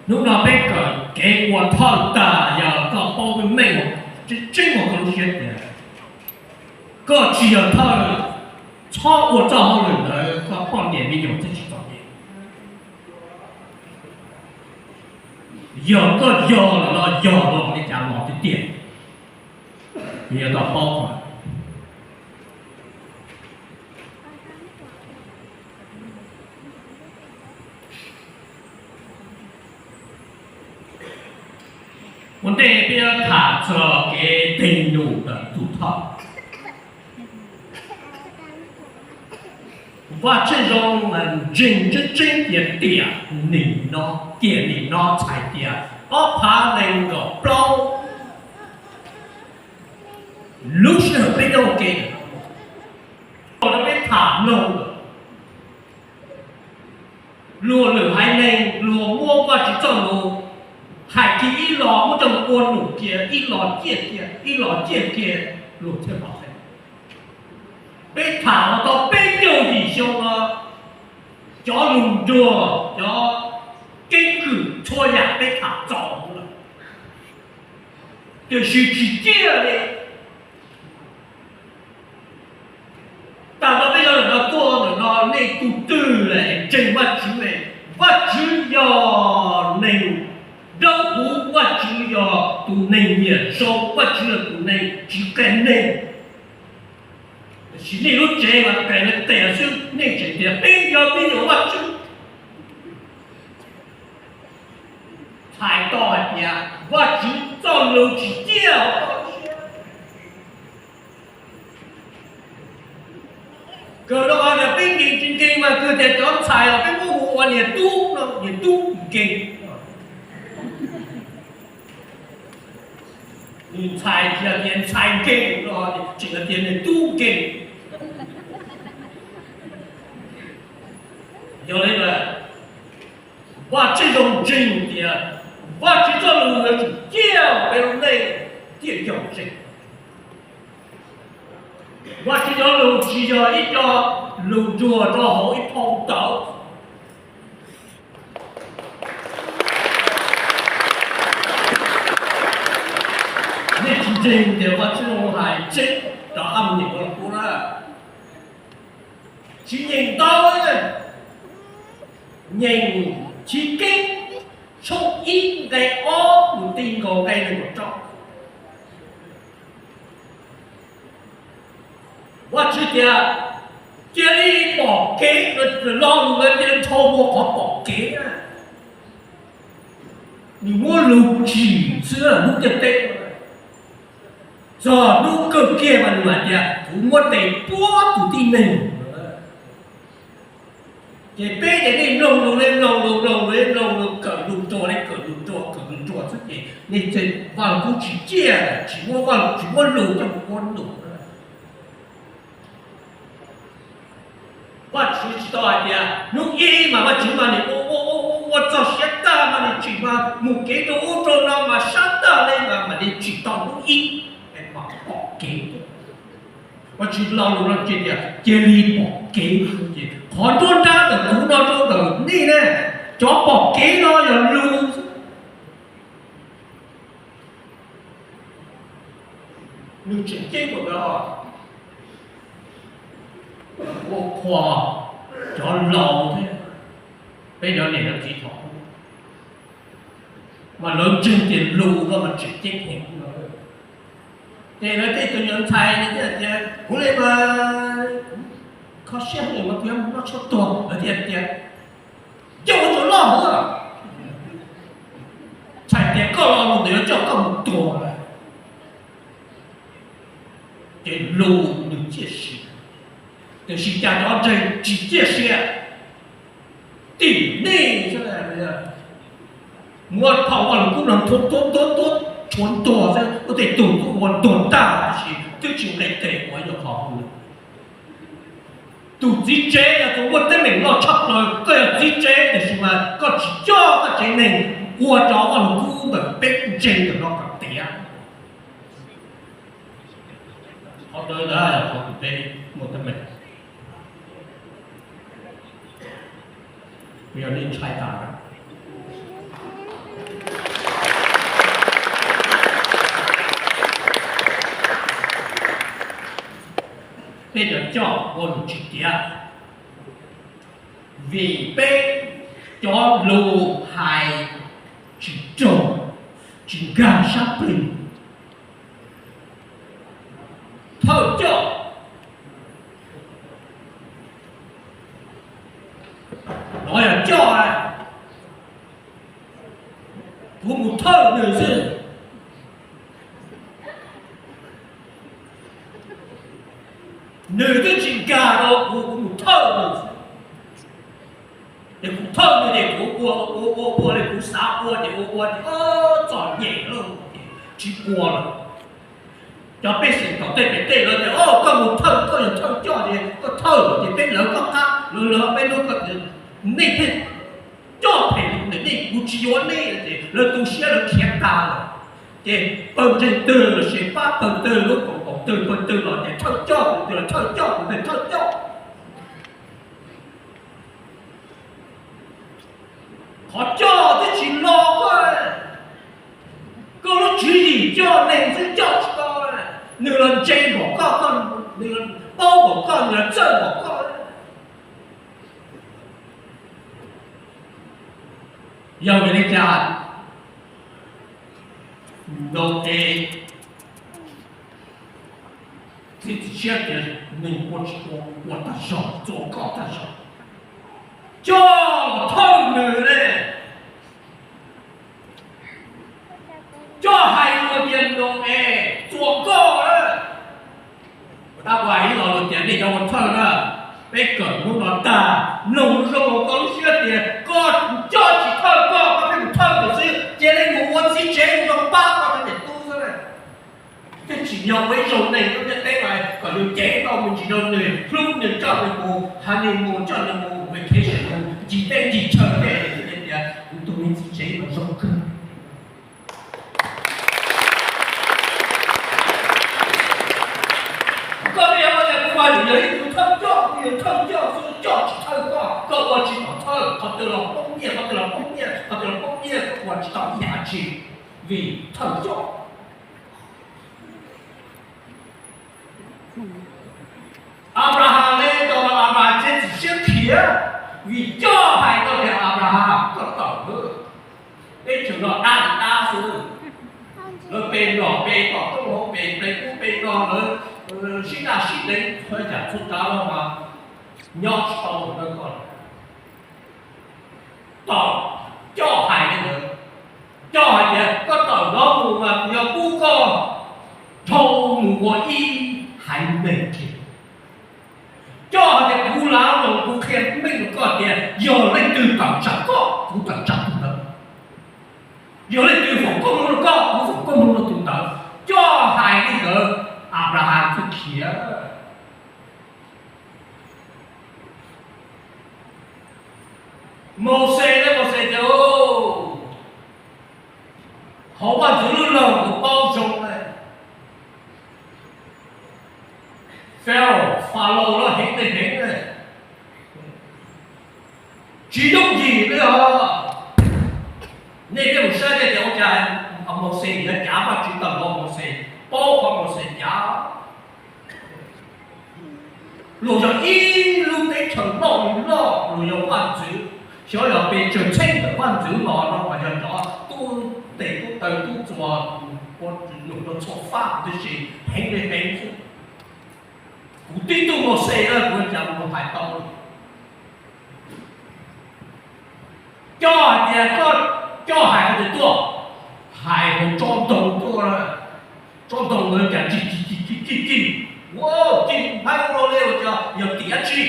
Hnub no peb kawm kev ua thawj tas, yog koj paub meej meej tseeb tseeb hauv koj lub siab tias koj tsis yog thawj, txhob ua txoj hauj lwm ntawd koj poj niam me nyuam thiaj tsis txom nyem. Yog koj yog los no yog los li cas los tiag tiag, yog tau paub. Ua ntej peb yuav tham txog kev teeg num ntawm tus thawj. Vaj Tswv zoo ntseeg tseeb tseeb tias tiam nim no, tiam nim no txhais tias ob phav nees nkaum plaub, lub sij hawm peb nyob ua ke, peb tham mloog luag lwm haiv neeg, luag muab Vajtswv txoj lus hais kiag ib los muab coj mus ua num kiag, ib los ciaj kiag, ib los ciaj kiag, luag thiaj pom qhia. Peb tham los tau peb caug yim xyoo no, cov lus nruag, cov keeb kwm, txhua yam peb tham txaus lawm, tiam sis tsis ciaj li. Tag no peb yuav lam no tuaj ntawm no, nej tus twg ntseeg Vajtswv, Vajtswv yog neeg dawb huv, Vajtswv yog tus neeg nyiam zoo, Vajtswv yog tus neeg tsis qia neeg. Tiam sis nej lub tsev mas qia lawv tias xwb, nej tseem tias peb yog me nyuam Vajtswv. Txhais tau hais tias Vajtswv txoj lus tsis ciaj. Kawg no tias peb nkees tsis nkees mas kawg tias cov ntxhais los peb muab hu ua niam tub no, niam tub nkees. Nws ntxhais tsis yog tias ntxhais nkees no, tseem yog tias niam tub nkees. Yog li ntawd, Vajtswv zoo ntseeg tias Vajtswv txoj lus yuav tsum ciaj peb lub neej thiaj yog ntseeg. Vajtswv cov lus tsis yog ib co lus nruag rau hauv ib phau ntawv. Nej tsis ntseeg tias Vajtswv hais tseeb rau qab mus nyeem Vaj Lug Kub na. Tsis nyeem ntau, nyeem Chiv Keeb tshooj ib nqe ob mus ti nkaus nqe nees nkaum rau. Vajtswv tias cia li pom kev, lo lus ntawd cia li nrhau mus qhov pom kev. Nws muab lus tsim xwb hnub ntiaj teb. Txog hnub kawg kiag mas nws hais tias kuv muab tes puab tus tib neeg. Ces peb ces nej mloog lus, nej mloog lus, mloog lus, mloog lus, kawm lus nruas, nej kawm lus nruas, kawm lus nruas xwb ces nej, Vaj Lug Kub tsis ciaj, tsis muab, tsis muab lus coj mus ua num. Vajtswv tsis tau hais tias hnub ib mas Vajtswv mas nws ua ua ua ua txog siav tag mas nws tsim mas mus kev rau ub rau no mas sab tag li mas mam li tsim tau hnub ib, es mam pom kev. Vajtswv lo lus no ces tias cia li pom kev. Ces qhov nruab nrab ntawm kuv no rau ntawm nej ne, cov pom kev no yog lus. Nws tseem ceeb npaum no, ua qhua cov laus thiab peb cov niam cov txiv thaum ub mas lawv ntseeg tias lus no mas tseem ceeb heev no. Ces lawv tej tus nyuam ntxhais thiaj tias kuv li mas kho siab heev mas kuv yuav mus noj tshuaj tuag, lawv thiaj tias coj ua tus loj hwv, txhais tias koj lo lus ntawd yuav coj koj mus tuag. Ces lus nws ciaj sia, tiam sis cas cov ntseeg tsis ciaj sia. Tim nej muab phau Vaj Lug Kub no ntuav ntuav ntuav ntuav tshuav ntuag xwb, ua tej tug kuj ua ntuag tag, tiam sis twb tsis nqis tes ua ib qho. Tus txiv tsev yog tus muaj teeb meem loj tshaj plaws, koj yog txiv tsev tiam sis mas koj tsis coj koj tsev neeg ua rau Vaj Lug Kub ntawm peb ntseeg ntawm no kom tiav. Qhov ntawd yog qhov uas peb muaj teeb meem. Yog nej ntshai tas, peb cov coj ua lus tsis tiav, vim peb cov lus hais tsis raug, tsis nkag sab plig. Thawj coj, no yog coj, kuv mus thawj nws xwb. Nws twb tsis nkag rau kuv, kuv mus thawj nws xwb. Ces kuv thawj nws ces kuv ua ua ua ua li kuv xav ua ces ua ua ces txom nyem lawm ces tsis ua lawm. Cov pej xeem tom tej pem tej lawv tias, o, koj mus thawj, koj yog thawj coj ces koj thawj ces peb lawv koj qab, lawv lawv peb lub koj, nej thiaj coj phem li nej, kuv tsis yuav nej ces lawv tu siab lawv khiav tag lawm. Ces pawg ntseeg twg los sis pab pawg twg lub koom haum twg pawg twg los ces thawj coj tus twg los thawj coj tus twg thawj coj. Qhov coj twb tsis lo koj, koj lub tswv yim coj neeg xwb coj tsis tau. Nws los ntse npaum koj, nws paub npaum koj, nws los txawj npaum koj. Yog vim li cas Nau-es txiav txim siab tias nws ua tsis ua, ua tag zog, txuas koj tag zog, coj los thawj nws ne, coj hais luag tias Nau-es txuas koj lawm. Tab ua ib los luag tias nej cov ua thawj na, peb kawm hnub no tag, mloog zoo koj lub siab tias koj coj tsis thawj koj, koj pheej mus thawj nws xwb, cia li mus ua txiv tsev zoo pab koj cov niam tub xwb na. Thiaj tsim nyog ua ib zaug neeg lub ntiaj teb no kom yus ceev tau me ntsis rau nws, hlub nws, coj nws mus honeymoon, coj nws mus vacation, mus ncig teb ncig chaw tej, tias kuv tus me txiv tsev no zoo kawg. Koj pheej yuav tias kuv mas yog ib tug thawj coj, kuv yog thawj coj xwb, coj tsis thawj koj, koj ua tsis tau thawj, qhov twg los poob nyiaj, qhov twg los poob nyiaj, qhov twg los poob nyiaj, koj ua tsis tau ib yam dab tsi vim thawj coj. Abraham ne, tau Abraham txiav txim siab khiav, vim coj hais rau tias Abraham koj tawm lawm. Peb tseem los dab dab xwb, lawv pe mlom pe tom rooj hauv pes pe ub pe no, lawv sib daj sib deev txhua yam txhua tsav los mas nyob tsis tau lawm koj. Tawm, coj hais li ntawd, coj hais tias koj tawm no mus mas kuv yuav pub koj dhau mus ua ib haiv neeg kiag. Coj hais tias kuv lav los kuv qhia meej rau koj tias yog leej twg tawm tsam koj, kuv tawm tsam tus ntawd. Yog leej twg foom koob hmoov rau koj, kuv foom koob hmoov rau tus ntawd. Coj hais li ntawd, Abraham thiaj khiav. Mauxes ne, Mauxes tias, hauv Vaj Ntxwv lub lawg kuv paub zoo ne, Pharaoh, Falaus los heev li heev ne, tsis yooj yim li os. Nej pheej mus saib nej tias ua cas Mauxes yuav cav Vajtswv tawm los, Mauxes paub qhov Mauxes cav. Luag yog ib lub teb chaws loj li loj, luag yog vaj ntxwv, xyov yog pes tsawg txheeb ntawm vaj ntxwv los no mas yog cov tub tes tub taw tub txuas ua num rau txhua fab tib si, heev li heev xwb. Kuv tib tug Mauxes na kuv cas mus hais tau. Coj hais tias koj, coj hais tias tuaj, hais hauv tsob ntoo tuaj, tsob ntoo ntawd cas cig cig cig cig cig, ua cig npaib ua luaj li ua cas yog tim dab tsi.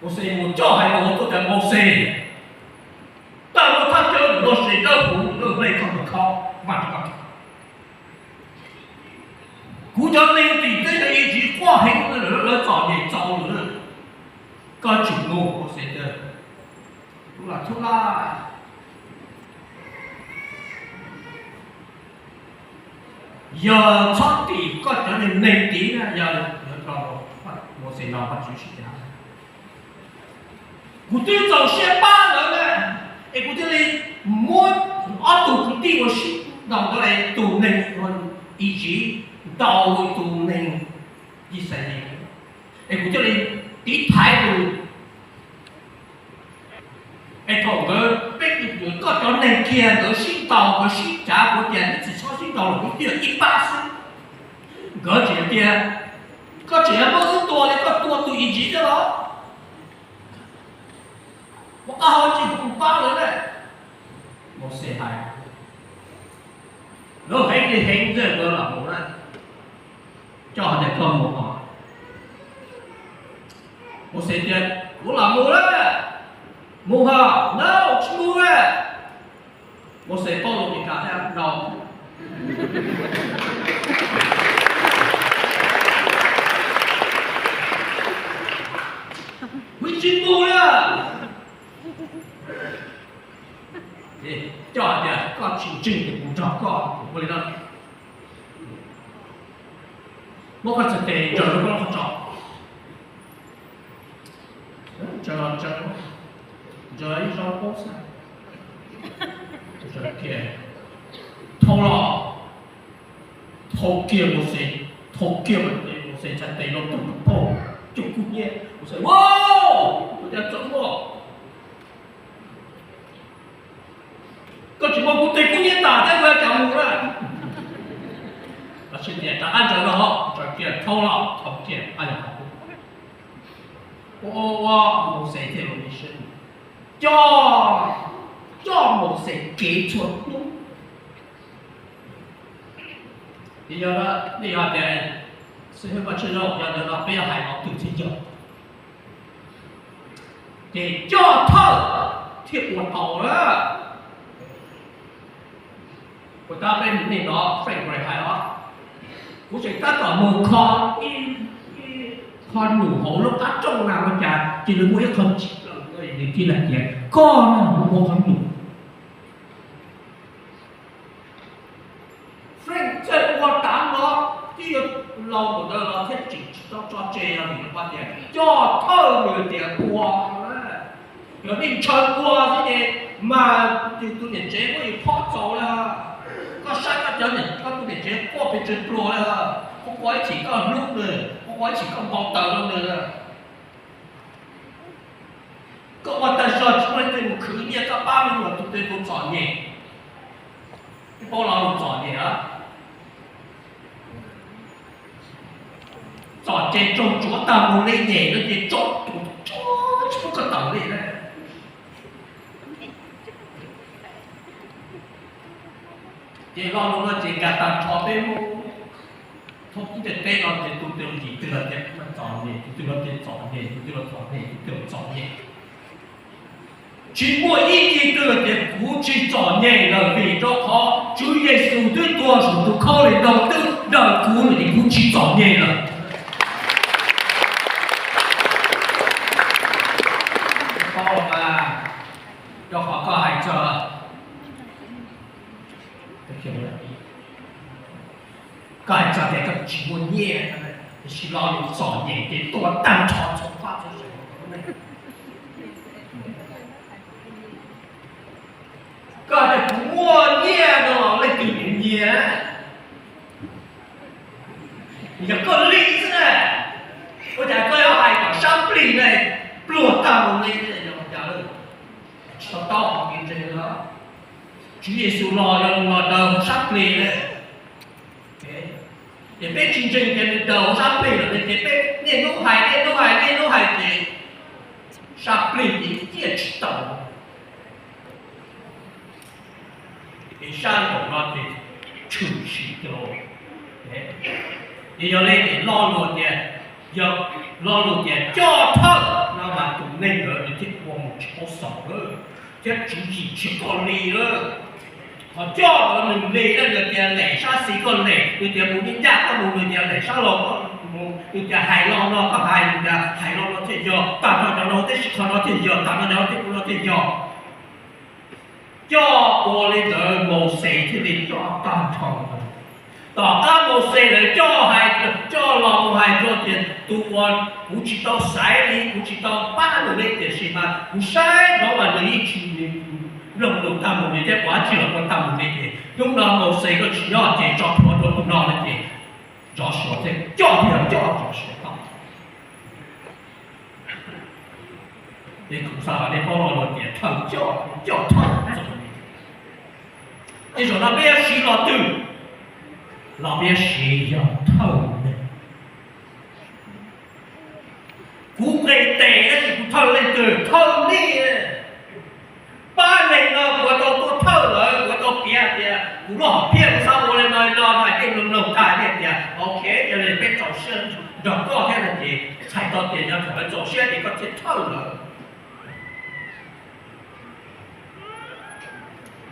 Mauxes mus coj hais rau hauv tuaj tias Mauxes, tag lub thaj chaw ntawm no ces dawb huv, lub hlej koj mus khov vaj rau koj. Kuv cov neeg tim teb chaws Iziv quaj heev, lawv txom nyem txaus lawm, koj tseem mus, Mauxes tias, kuv lam thub laj, yog txhob tim koj cov neeg tid na, yog yuav rau Mauxes no Vajtswv sib cav. Kuv twb txaus siab pab lawv na, es kuv thiaj li muab ob tug kwv tij uas sib ntaus ntawd, tus neeg Iziv ntaus tus neeg Yixalayees, es kuv thiaj li tiv thaiv nws. Es thaum nkawd, peb, koj cov neeg kiag nkawd sib ntaus, nkawd sib cav, kuv tias nej tsis txhob sib ntaus lawm, kuv twb yog ib pab xwb. Nkawd tseem tias, koj tseem yuav muab wb tua li koj tua tus Iziv thiab los? Muab qab hau tsis tus pab lawm na. Mauxes hais, lawv heev li heev ntxawg, nkawd los mus na. Coj tias koj mus os. Mauxes tias kuv los mus na. Mus hos na, tsis mus na. Mauxes paub lus Meskas thiab no, kuv tsis mus na. Coj tias koj tsis ntseeg ces kuv nrog koj ua li no. Muab koj txhais tes ntsaws rau koj qhov tsos. Ntsaws los ntsaws, ntsaws ib zaug paub xwb. Thau los, thau kiag Mauxes, thau kiag Mauxes txhais tes los tus paug coj kub hnyiab Mauxes, ua, ua cas txawm muaj, koj tsis muab kuv tes kub hnyiab tas thiab kuv yuav cas mus na. Tab sis tias rov qab ntsaws no, ntsaws kiag thau los thau kiag, a yog ua ua Mauxes thiaj li sib coj, coj Mauxes kev txhua hnub. Yog, nej yog tias xib hwb Vaj Tswv, yog ntawd no peb yuav hais qhov twg thiaj yog? Ces coj thawj thiaj ua tau na. Ua tab peb mus nej no Frank Gray hais os, kuv tseem tab tom mus kho ib, ib qho num hauv lub qab rooj na ua cas cia li muaj ib qho tsim plaws nws thiaj li tias koj na mus ua qhov num. Frank txawj ua tav no, twb yog laus ntawd los thiaj tseem tsis tau tso tseg, yog vim rau qhov tias coj thawj nws tias ua, yog nej ntshaw ua xwb ces mas tus niam tsev muab yus phob txaus lawm. Koj saib koj cov niam, koj tus niam tsev quaj pes tsawg pluag lawm, quaj quaj ib chim koj hlub nws, quaj quaj ib chim koj npau taws rau nws. Koj ua tag zog tsis muaj leej twg mus khwv nyiaj koj pab me nyuam tus twg tus txom nyem, nej paub lo lus txom nyem a? Txom ces raug tsuav tag mus li nyem no ces tso, tso tsis pub koj tawm li na. Ces lo lus no ces nkag tag nrho peb Hmoob thoob ntiaj teb no ces tus twg los yim twg los tias txom nyem, tus twg los tias txom nyem, tus twg los txom nyem, tus twg los txom nyem. Tsis muaj ib yig twg los tias kuv tsis txom nyem lawm, vim rau qhov Tswv Yexus twb tuag saum tus khaub lig ntaug twb daws kuv lawm es kuv tsis txom nyem lawm. Paub mas, rau qhov koj hais txog, koj hais txog tias koj tsis muaj nyiaj, tiam sis lo lus txom nyem ces tuaj tag nrho txhua fab txhua seem. Koj tias kuv muaj nyiaj no los leej twg nyiam? Yog koj li xwb na. Ua cas koj yuav hais kom sab plig na, pluag tag mus li, yog ua cas lawm? Tsis tau taub hau kev ntseeg lawm. Tswv Yexus los yog los daws hauv sab plig na. Ces peb tsis ntseeg tias nws daws hauv sab plig lawm ces peb niaj hnub hais niaj hnub hais niaj hnub hais ces sab plig ces ciaj tsis tau. Es sab nraum no ces tshwm sim rau. Es yog li ces lo lus tias, yog lo lus tias coj thawj no mas tus neeg ntawd nws thiaj ua mus tsis tau xaus lawm, thiab tswv yim tsis koj li lawm. Qhov coj ntawd nws li na, nws tias lem sab xis koj lem, nws tias mus li ncaj koj mus, nws tias lem sab laug koj mus, nws tias hais lo no koj hais, nws tias hais lo no thiaj yog, tag nrho cov no tib si qhov no thiaj yog, tag nrho cov no tib si qhov no thiaj yog. Coj ua li ntawd Mauxes thiaj li coj tag nrho ntawd. Tom qab Mauxes lawv coj hais, coj los mus hais rau tias tus uas kuv tsis tau xaiv li, kuv tsis tau pab nws li, tiam sis mas kuv saib no mas nws yeej tsis mloog lus tag mus li thiab, ua dab tsi los ua tag mus li, ces hnub no Mauxes koj tsis nyob ces tso plhuav rau tus no no ces Ntsov Suav thiaj coj thiab coj Ntsov Suav tau. Ces kuv xav kom nej paub lo lus tias thawj coj, coj thawj txog li. Ces zaum no peb yuav siv lo twg? Los peb yuav siv yog thawj neeg. Kuv nqis tes tab sis kuv thawj leej twg? Thawj nej. Pab neeg no kuv tau tuaj thawj lawv, kuv tau piav tias kuv lub hom phiaj kuv xav ua li no li no, hais tej mloog mloog tag thiaj tias ok, yog li peb txaus siab nrog koj thiab no ces txhais tau tias yog thaum lawv txaus siab ces koj thiaj thawj lawv.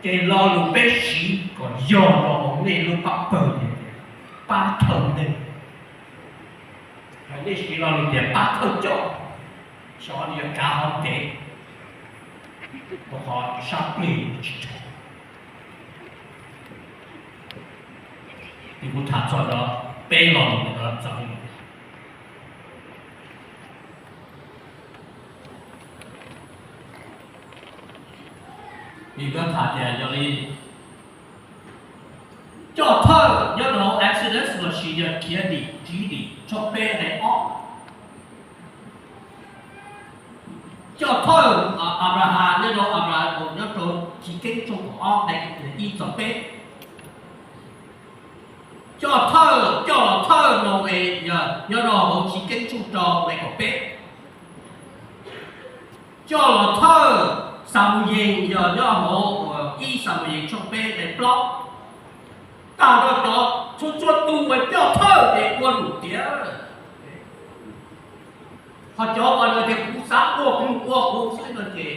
Ces lo lus peb siv kom yog rau hauv nej lub pab pawg tias pab thawj neeg. Hais nej siv lo lus tias pab thawj coj, xyov nws yuav kav hov ntev, rau qhov sab plig tsis dhau. Ces kuv tham txog rau peb lo lus ntawd txog li. Vim kuv tham tias yog li coj thawj nyob rau Exodus los sis yog Khiav Dim Ntsib Dim tshooj peb nqe ob. Coj thawj Abraham nyob rau Abraham nyob rau Chiv Keeb tshooj kaum ob nqe ib txog peb. Coj thawj, coj los thawj Nau-es yog nyob rau hauv Chiv Keeb tshooj rau nqe kaum peb. Coj los thawj Xamuyees yog nyob hauv ib Xamuyees tshooj peb nqe plaub. Tag nrho cov txhua txhua tus uas coj thawj ces ua lus tiav. Ho cov uas tias kuv xav ua kuv mus ua kuv xwb no ces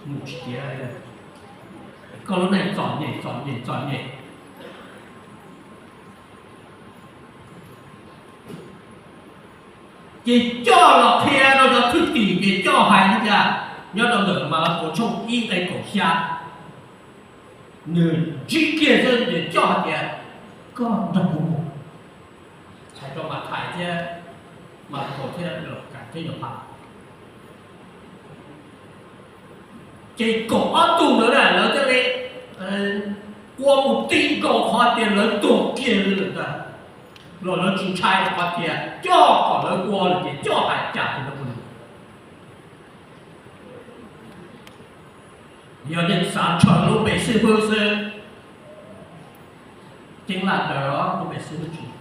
mus tsis tiav. Koj lub neej txom nyem txom nyem txom nyem. Ces coj los qhia rau cov thwj tim ces coj hais li cas? Nyob rau ntawm Malakaus tshooj ib nqe kaum xya, nws ntsib kiag xwb ces coj hais tias koj nrog kuv mus. Hais rau Mathais thiab Malakaus thiab Lukas thiab Yauhas. Ces kaum ob tug ntawd na lawv thiaj li ua mus ti nkaus qhov tias lawv tuag kiag li lawm ntag, los lawv tsis ntshai qhov tias coj kom lawv ua lawm ces coj hais cas ces lawv ua li. Yog nej xav ntshaw lub npe xib hwb xwb, ceeb laj daws os, lub npe xib hwb tsis,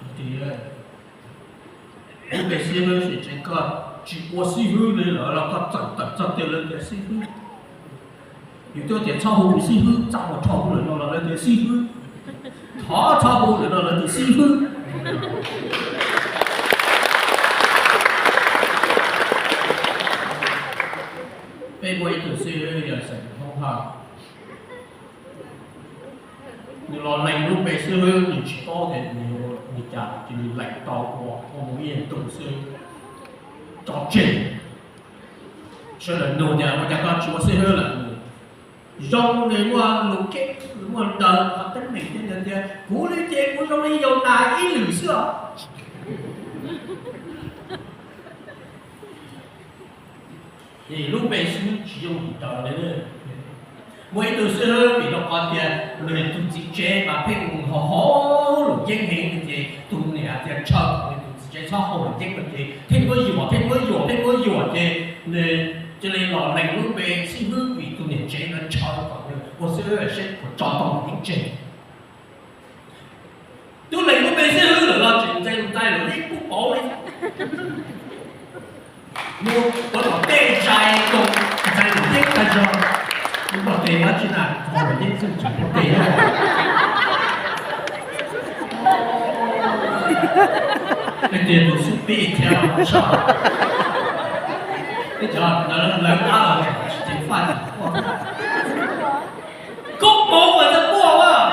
lub npe xib hwb tsis tseem, koj tsis ua xib hwb li lawm los koj txawm tawm txog tias lawv tias xib hwb. Yus twb tias txhob hu xib hwb, txaj muag rho hu lawm no los lawv tias xib hwb, thov txhob hu lawm no lawv tias xib hwb. Peb muaj ib tug xib hwb yog Xeem Thoob Hawj, nws los lees lub npe xib hwb nws tsis paub tias nws ua li cas ces nws lees tau ua ua mus ib ntus xwb tso tseg. Sawv daws nug tias ua cas koj tsis ua xib hwb lawm? Zoo nws muaj lus keeb, nws muaj daws qhov teeb meem thiab nws tias kuv li ces kuv zoo li Yaunas ib lwm xwb os. Ces lub npe xib hwb tsis yooj yim raws li. Muaj ib tug xib hwb vim rau qhov tias nws tus txiv tsev mas pheej mus haus haus luam yeeb heev ces tus niam hais tias ntshaw kom nws tus txiv tsev txhob haus luam yeeb no ces pheej muab yuam, pheej muab yuam, pheej muab yuam ces nws cia li los lees lub npe xib hwb vim tus niam tsev ntawd ntshaw kom nws ua xib hwb seb puas tso tau luam yeeb tseg. Twb lees lub npe xib hwb lawm los tseem ntxais ntxais luam yeeb kuj pauv li. Mus ua tom tej zais rau ntxais luam yeeb tag zog. Mus tom tej dab tsi na, ntxais luam yeeb xwb tsis ua tej. Peb tias tus xub pib thiab los tshaj. Peb cov ntawd lawv dab los tsis ceev faj. Koob hmoov mas txawj quaj mas,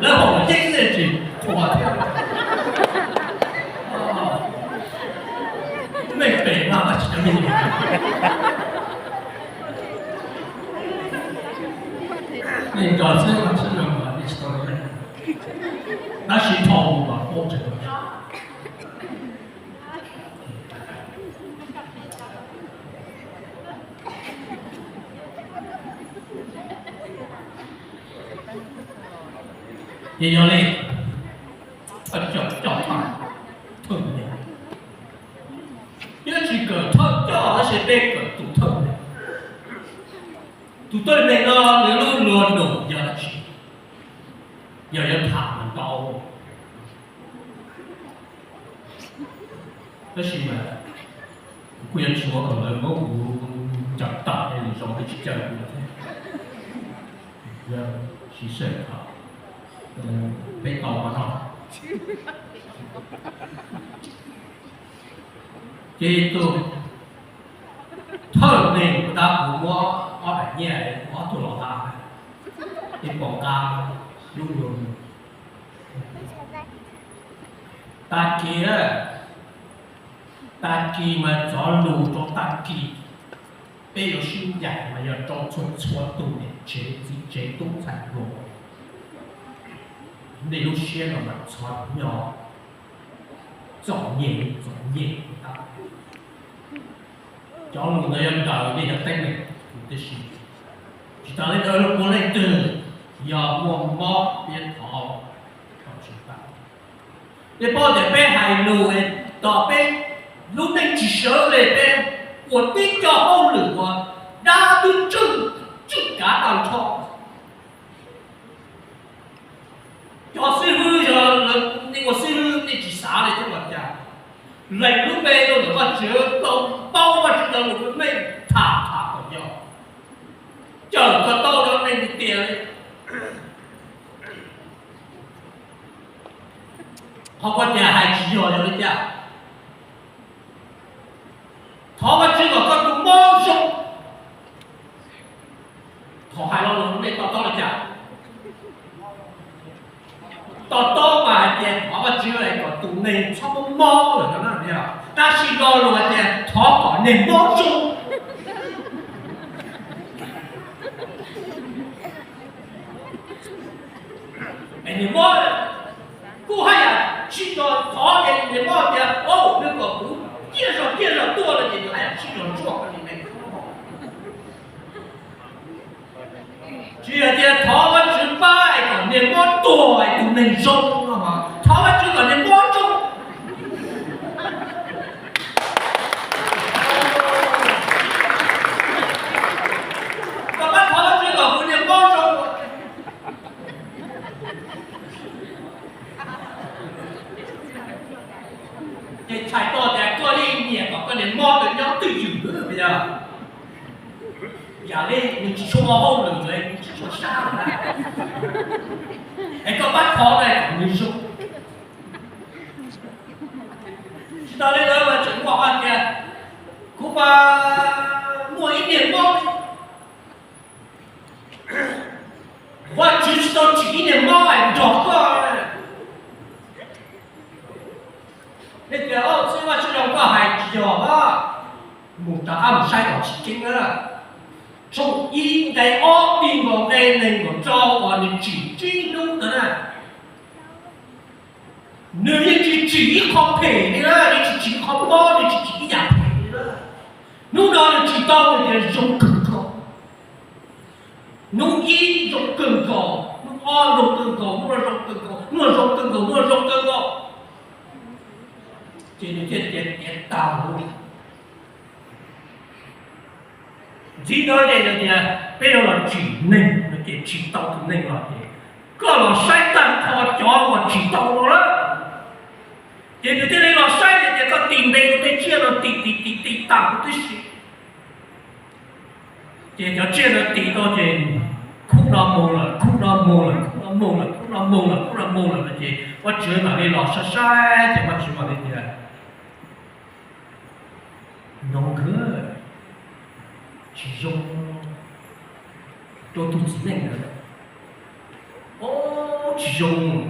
lawv haus luam yeeb xwb tsis thuam thiab. Meej pem mas tsis tau meej. Nej nco xwb mas tsis zoo mas nej tsis tau li. Tab sis thaum mus mas paub tseeb. Ces yog li, cov thawj neeg, twb tsis kawm thawj coj tab sis peb kawm tus thawj neeg. Tus thawj neeg no nws lub luag num yog dab tsi? Yog yuav tham mas ntau, tab sis mas kuv kuj yuav tshuav kom lawv muab kuv cov tawm es lwm zaus peb tsis caw kuv lawm thiab. Yog siv sij hawm, peb tau qhov no. Ces tus thawj neeg kuv tab kuv muab ob daim nyiaj, ob tug los tab, es pom nqa lub luag. Tag kis, tag kis mas cov lus rau tag kis, peb yuav sib ncaim mas yog rau txhua txhua tus niam tsev txiv tsev tub ntxhais hluas. Nej lub siab no mas txhob nyo, txom nyem txom nyem. Cov lus ntawd yog nraws nej cov teeb meem, tab sis tsis tas li ntawd, puav leej twg yog muaj mob peb thov tau tsis tau. Peb paub tias peb hais lus es tom peb lub neej tsis sawv li, peb ua tib co hauj lwm uas dab twb tswj, tswj kav tag nrho. Cov xib hwb, yog nej ua xib hwb nej tsis xav li thiab los cas, lees lub npe rau ntawm Vajtswv, tau paub Vajtswv cov lus meej, tham tham kom yog, cawm kom tau cov neeg tiag tiag li. Qhov koj tias hais tsis yog yog li cas? Thov Vajtswv kom koj tus mob zoo. Thaum hais lo lus nej to taub li cas? To taub mas hais tias thov Vajtswv kom tus neeg txhob mob mob lawm no na. Tab sis lo lus hais tias thov kom niag mob zoo. Es niag mob kuj haj yam sib tso thov ces niag mob tias, o, nws kom kuv ciaj zog ciaj zog tuaj no ces nws haj yam sib tso ntsuaj li ne. Tsis yog tias thov Vajtswv pab es kom niag mob tuag es tus neeg zoo no mas thov Vajtswv kom niag mob zoo. Koj pab thov Vajtswv kom kuv niag mob zoo. Ces txhais tau tias koj yeej nyiam kom koj niag mob ntawd nyob twj ywm xwb yog. Yam li nws tsis tshua ua hauj lwm, nws tsis tshua sab lawm na, es koj pab thov na kom nws zoo. Tsis tas li ntawd mas tseem muaj hais tias, kuv mas muaj ib niag mob, Vajtswv tsis tau tsim ib niag mob nrog koj. Nej tias, o, txwj Vajtswv zoo koj hais tsis yog a. Mus rov qab mus saib kom tsis ceeb na. Tshooj ib nqe ob, Tim nkaus nqe nees nkaum rau uas nws tsim tsib hnub ntawd na. Nws yeej tsis tsim ib qho phem li na, nws tsis tsim ib qho mob, nws tsis tsim ib yam phem li na. Hnub no nws tsim tau nws tias zoo kawg nkaus. Hnub ib zoo kawg nkaus, hnub ob zoo kawg nkaus, hnub no zoo kawg nkaus, hnub no zoo kawg nkaus, hnub no zoo kawg nkaus. Ces nws thiaj tias tiav tag li. Ntxiv ntawd ces nws tias peb yuav los tsim neeg, nws tias tsim tau tus neeg los ces koj los saib tag nrho cov uas tsim tau no lawm. Ces nws thiaj li los saib ces tias koj tis npe rau tej tsiaj no tis tis tis tis tag huv tib si. Ces cov tsiaj no tis tau ces khub no mus lawm, khub no mus lawm, khub no mus lawm, khub no mus lawm, khub no mus lawm no ces Vajtswv mam li los saib saib ces Vajtswv mam li tias, no nkawd tsis zoo rau tus txiv neej ntawd. O, tsis zoo.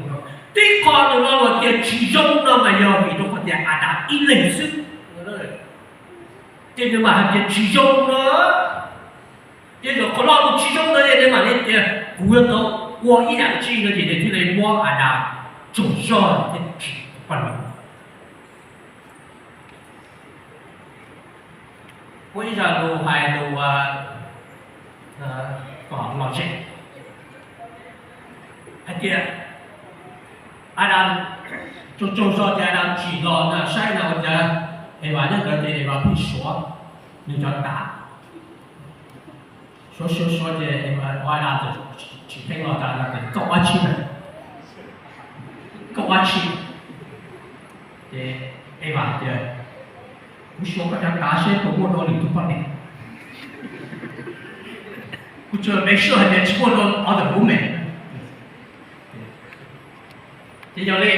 Tib qho nws lo lus tias tsis zoo no mas yog vim rau qhov tias Adas ib leeg xwb. Ces nws mam hais tias tsis zoo no. Ces zaum qhov lo lus tsis zoo no ces nws mam li tias kuv yuav tau ua ib yam dab tsi no ces nws thiaj li muab Adas tsaug zog thiab tsim paj no. Muaj ib zaj lus hais lus kom lom zem hais tias Adas, tsaug tsaug zog ces Adas tsim los na, saib na ua cas Evas nyob ntawd ces Evas pheej suav nws cov tav. Suav suav suav ces Adas txawm tsim pheej los tas tias, Koj ua tsi na? Koj ua tsi? Ces Evas tias, Kuv suav koj cov tav seb puas muaj dua lwm tus poj niam. Kuv tsuas make sure hais tias tsis muaj dua other women. Ces yog li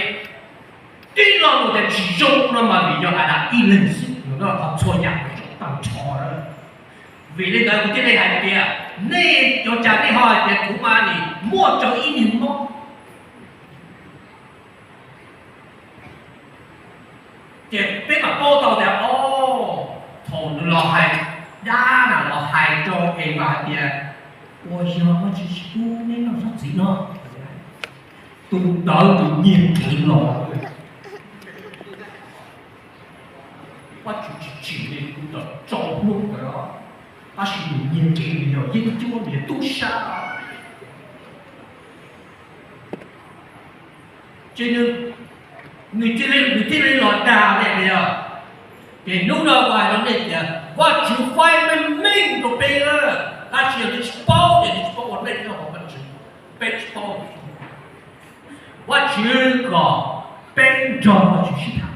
tib lo lus tias tsis zoo no mas vim yog Adas ib leeg xwb, nws noj qhov txhua yam tau nrho. Vim li ntawd kuv thiaj li hais tias nej, ua cas nej ho hais tias kuv mas nim muaj rau ib niag mob? Ces peb mam paub tau tias, o, thaum nws los hais, dab na los hais rau Evas tias, Ua yog Vajtswv tsis pub neb noj tsob txiv no, tus ntawd nws nyiag kev los. Vajtswv tsis tsim li kuv tau tso hnub ntawd, tab sis nws nyiag kev, nws yog yeeb ncuab, nws yog tub sab. Ces nws, nws thiaj li, nws thiaj li los dag nej li os. Ces hnub no kuv hais rau nej tias Vajtswv faib meej meej rau peb lawm, tab sis yog nej tsis paub ces nej tsis paub ua nej nyob hauv Vajtswv, peb tsis paub. Vajtswv kom peb nrog Vajtswv sib tham.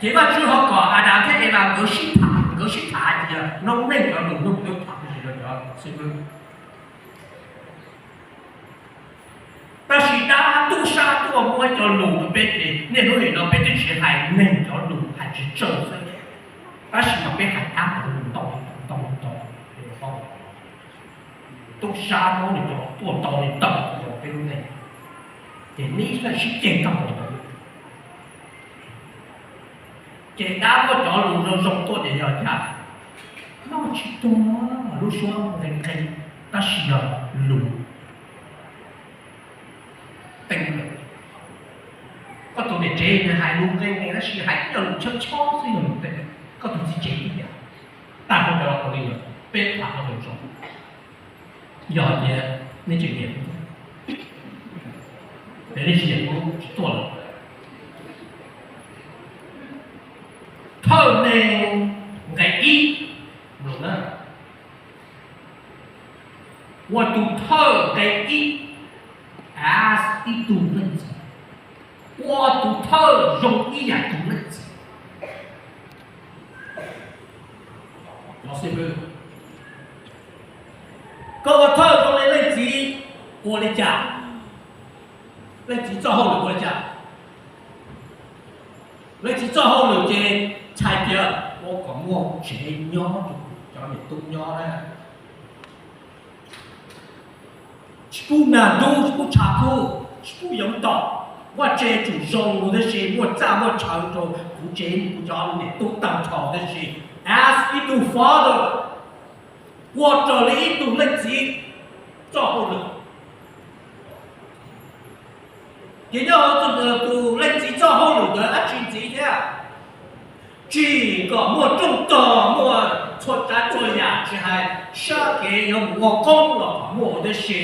Ces Vajtswv ho kom Adas thiab Evas nkawd sib tham, nkawd sib tham hais tias noob neej cov lus, noob neej tham tsis rau cov xib hwb. Tab sis dab tub sab tuaj muab cov lus rau peb ces niaj hnub nim no peb twb tsis hais neeg cov lus, hais tsis tsawg xwb, tab sis mas peb hais dab cov lus ntau ntau ntau. Tub sab muab nws cov tuaj ntau li ntau rau peb lub neej, ces neb sib ceg tau ntawd. Ces dab muab cov lus zoo zoo tuaj ces yog cas? Noj tsis tuag, lub suab nqe nqe, tab sis yog lus teeb lawm. Koj tus niam tsev nws hais lus nqe nqe tab sis hais ib co lus chob chob xwb, yog lus teeb. Koj tus txiv tsev ib yam. Tag nrho cov lus li peb tham lus zoo, yog tias nej tseem nyiam, es nej tsis nyiam kuv tsis tuaj lawm. Thawj Neeg nqe ib, lus na, ua tus thawj nqe ib, as ib tug leej txiv, ua tus thawj zoo ib yam tus leej txiv. Koj ua thawj zoo li leej txiv ua li cas? Leej txiv txoj hauj lwm ua li cas? Leej txiv txoj hauj lwm ces txhais tias ua kom muaj tsev nyob rau cov niam tub nyob na. Tsis pub nag ntub, tsis pub tshav kub, tsis pub yoov tom. Vaj tse tsum zoo mus tib si, muaj txaj muaj chaw rau kuv tsev kuv cov niam tub tag nrho tib si. As ib tug father, ua raws li ib tug leej txiv txoj hauj lwm. Ces nyob hauv tus leej txiv txoj hauj lwm ntawd dab tsi ntxiv thiab? Tsim kom muaj rooj tog, muaj txhua tsav txhua yam, tsis hais sab kev yuav mus ua qoob los kom muaj huv tib si,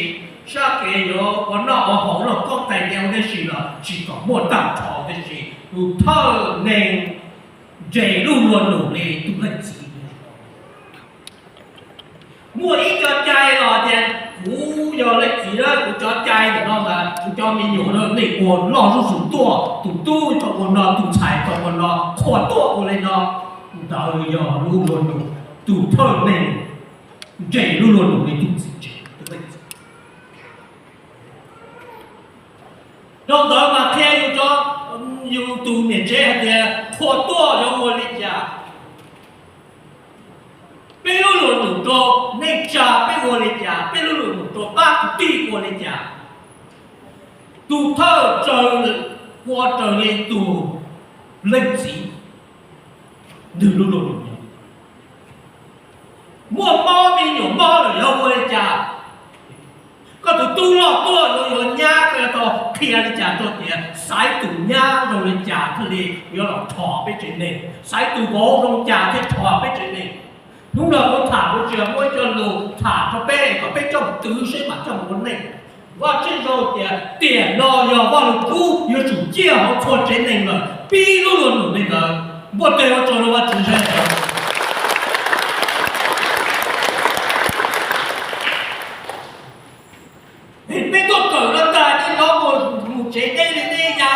sab kev yuav ua noj ua haus noj koob tais nce huv tib si los tsim kom muaj tag nrho huv tib si. Tus thawj neeg nres lub luag lus li tus leej txiv. Muaj ib co cai los tias kuv yog leej txiv na, kuv cov cai ntawm no mas kuv cov me nyuam na nej ua loj zuj zus tuaj, tus tub tau ua no, tus ntxhais tau ua no, qhua tuaj ua li no. Ntawd yog lub luag lus, tus thawj neeg nres lub luag lus li tus txiv tsev, tus leej txiv. Rau ntawd mas qhia yus cov, yus tus niam tsev hais tias qhua tuaj yuav ua li cas. Peb lub luag lus rau neej tsa peb ua li cas, peb lub luag lus rau pab kwv tij ua li cas. Tus thawj raws, ua raws li tus leej txiv, nws lub luag lus. Muaj mob, me nyuam mob lawm yuav ua li cas? Koj tus tub loj tuaj yuav, yuav nyab koj yuav tau Qhia li cas rau tias xaiv tus nyab zoo li cas thiaj li yuav los rho peb tsev neeg, xaiv tus vauv zoo li cas thiaj rho peb tsev neeg. Hnub no kuv tham kuv tsis muab ib co lus tham rau peb kom peb coj mus twv seb mam coj mus ua neej. Vaj Tswv zoo tias tiam no yog Vaj Lug Kub yuav tsum ciaj hauv txhua tsev neeg lawm, pib lub luag num li ntawd. Npuaj teg ua tsaug rau Vaj Tswv seb. Peb tuaj kawm no tas nej cov mus tsev deb li nej ya,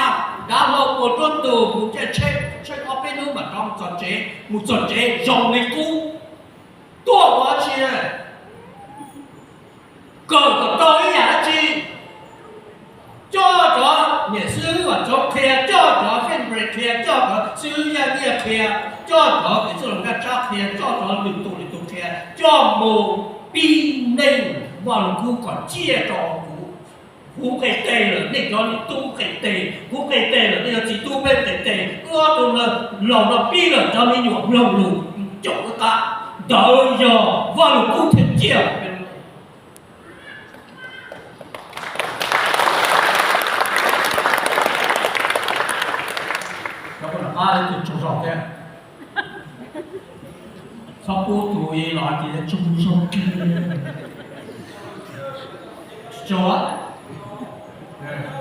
dav hlau puas ruaj tus mus caij tsheb, tsheb ob peb hnub mam rov mus txog tsev, mus txog tsev zoo li qub. Tuaj ua tsi? Kawm kom tau ib yam dab tsi? Coj cov niam xib hwb Vam Txoov qhia, coj cov Fenbres qhia, coj cov xib hwb Yaj Nyiaj qhia, coj cov kev txwj laus Nkaj Tsab qhia, coj cov lwm tus lwm tus qhia, coj mus pib neej Vaj Lug Kub kom ciaj rau kuv. Kuv nqe tes lawm, nej cov niam tub nqe tes, kuv nqe tes lawm, nej cov txiv tub peb nqe tes, wb ob tug laus no pib lawm, cov me nyuam mloog lus caum wb qab, ntawd yog Vaj Lug Kub thiaj ciaj. Cov poj niam qab leej twg tsaug zog thiab, txhob pub tus los hais tias tsaug zog kiag. Tsis tsaug,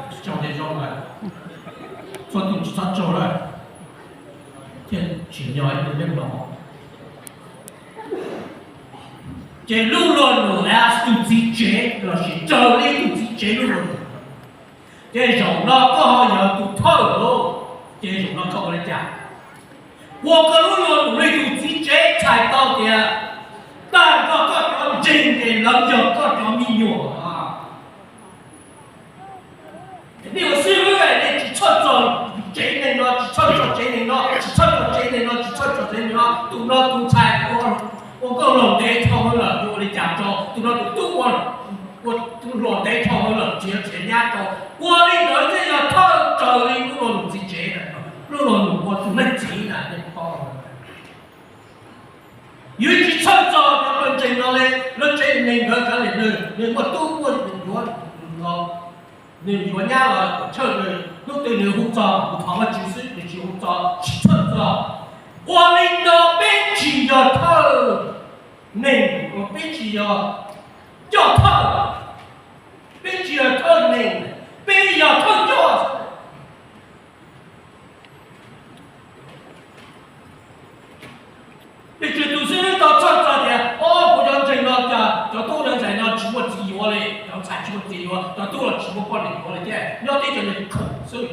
tsis tsaug ces zoo lawm, txhua tus tsis txhob tsaug lawm, thiaj tsim nyog ib tug neeg los. Ces lub luag num as tus txiv tsev lossis raws li tus txiv tsev lub luag num, ces zaum no koj ho yog tus thawj lawm, ces zaum no koj ua li cas? Ua koj lub luag num li tus txiv tsev txhais tau tias tag nrho koj cov ntseeg ces lawv yog koj cov me nyuam. Nej ua xib hwb nej tsis txhawj txog tsev neeg no, tsis txhawj txog tsev neeg no, tsis txhawj txog tsev neeg no, tsis txhawj txog tsev neeg no, tus no tus ntxhais ua nkauj laus ntev dhau lawm, yuav ua li cas rau tus no, tus tub ua, ua tus hluas ntev dhau lawm, tsis yuav txiv nyab rau. Ua li ntawd thiaj yog thawj raws li lub luag num txiv tsev, lub luag num ua tus leej txiv na, nej paub. Yus tsis txhawj txog cov pawg ntseeg no li, lawv tsev neeg nkawd kav liam nws, nws muaj tub muaj yuav los, nws yuav nyab los kom tshawj nws, hnub twg nws hu txog mus thov Vajtswv xwb, nws tsis hu txog, tsis txhawj txog. Ua li no peb tsis yog thawj neeg, peb tsis yog coj thawj, peb tsis yog thawj neeg, peb yog thawj coj. Peb tsis tus xib hwb tau txhawj txog tias, o, kuv cov ntseeg no cas cov tub cov ntxhais no tsis muaj txiv yuav li, cov ntxhais tsis muaj txiv yuav, cov tub los tsis muaj poj niam yuav li thiab, nyob tib cov neeg khoom xwb.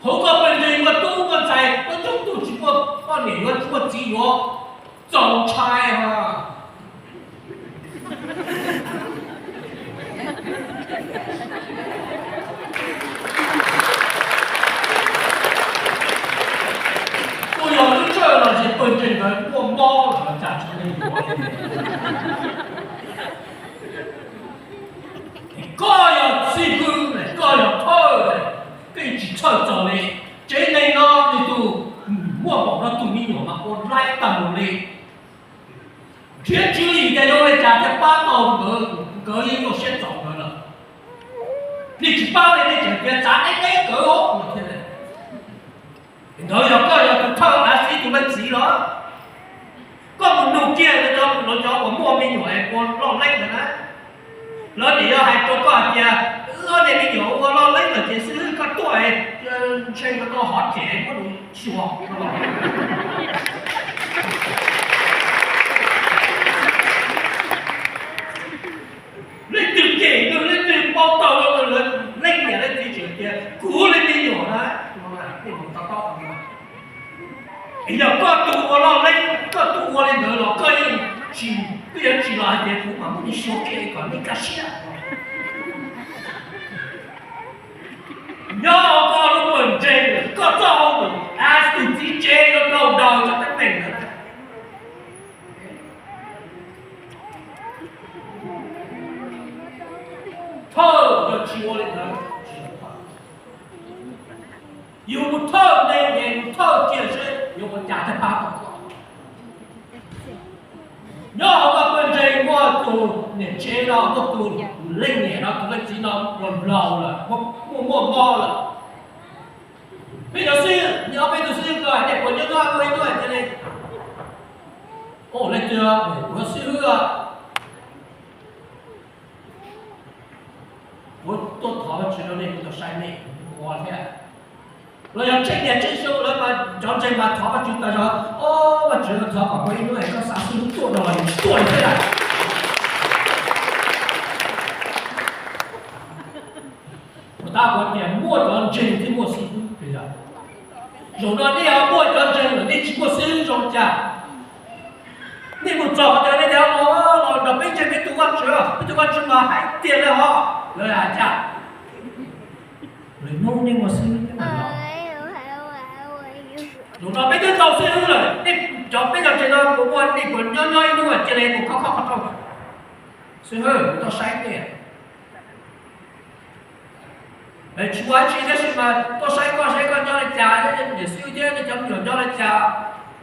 Hauv koj pawg ntseeg muaj tub muaj ntxhais, muaj coob tug tsis muaj poj niam yuav, tsis muaj txiv yuav, txaus ntshai os. Kuj yog lub tshawj los sis pawg ntseeg ntawd muaj mob los cas tsis muaj yuav li. Koj yog xib hwb, koj yog thawj, koj yeej tsis txhawj txog li. Tsev neeg no nws tus muaj npaum no tus me nyuam mas ua laib tag mus li. Nrhiav tswv yim tias yuav ua li cas thiaj pab tau nkawd, nkawd yeej muaj siab txaus nkawd lawm. Nej tsis pab li nej tseem tias txav deb deb nkawd os no thiab. Ntawd yog koj yog tus thawj av xib tus leej txiv los, koj mus nug kiag lawv cov uas muaj me nyuam es ua loj leeb ntawd na, lawv nim yog hais rau koj hais tias, wb ob niag me nyuam ua loj leeb lawm ces xib hwb koj tuaj, ntshe yuav tau hov cem muab nws xyuas. Leej twg cem nws, leej twg npau taws rau nws, leej niam leej txiv tseem tias kuv li me nyuam na, yog koj tus ua loj leeb, koj tus ua li ntawd los koj yeej tsis, koj yeej tsis los hais tias kuv mam muab nws xyuas kiag kom nej kaj siab. Nyob koj lub pawg ntseeg, koj txoj hauj lwm as tus txiv tsev yuav tau daws cov teeb meem ntawd. Thawj yog tsis ua li ntawd, yus mus thawj neeg es mus thawj kiag seb yuav ua cas thiaj pab tau koj. Nyob hauv koj pawg ntseeg muaj tus niam tsev los muaj tus Leej niam no tus leej txiv no los laus lawm, muaj muaj mob lawm. Peb cov xib hwb, nyob peb tus xib hwb ko, nej puas nyob nyob ua ib hnub cia li, o, leej twg, kuv yog xib hwb, kuv tuaj thov Vajtswv rau nej, kuv tau saib nej ua thiab. Los yog tseem niam tseem xyoo lawv mas cov ntseeg mas thov Vajtswv tas zog, o, Vajtswv, thov kom muaj ib hnub koj xa xib hwb tuaj no los yus tsis tuaj li thiab lawm. Puas tab kuv tias muaj cov ntseeg thiaj muaj xib hwb. Zaum no nej ho muaj cov ntseeg lawm nej tsis muaj xib hwb zoo cas? Nej mus txog qhov twg nej tias, o, los nrog peb ntseeg peb tus Vajtswv, peb tus Vajtswv mas hais tiag li ho. Lawv hais cas? Lwm hnub nej muaj xib hwb thiab mas los. Zaum no peb twb tau xib hwb lawm, nej cov peb cov ntseeg no puas muaj, nej puas nyob nyob ib hnub cia li mus khob khob qhov rooj, xib hwb, kuv tuaj saib nej. Tsis muaj dab tsi tab sis mas tuaj saib koj, saib koj nyob li cas, niam xib hwb thiab nej cov me nyuam nyob li cas.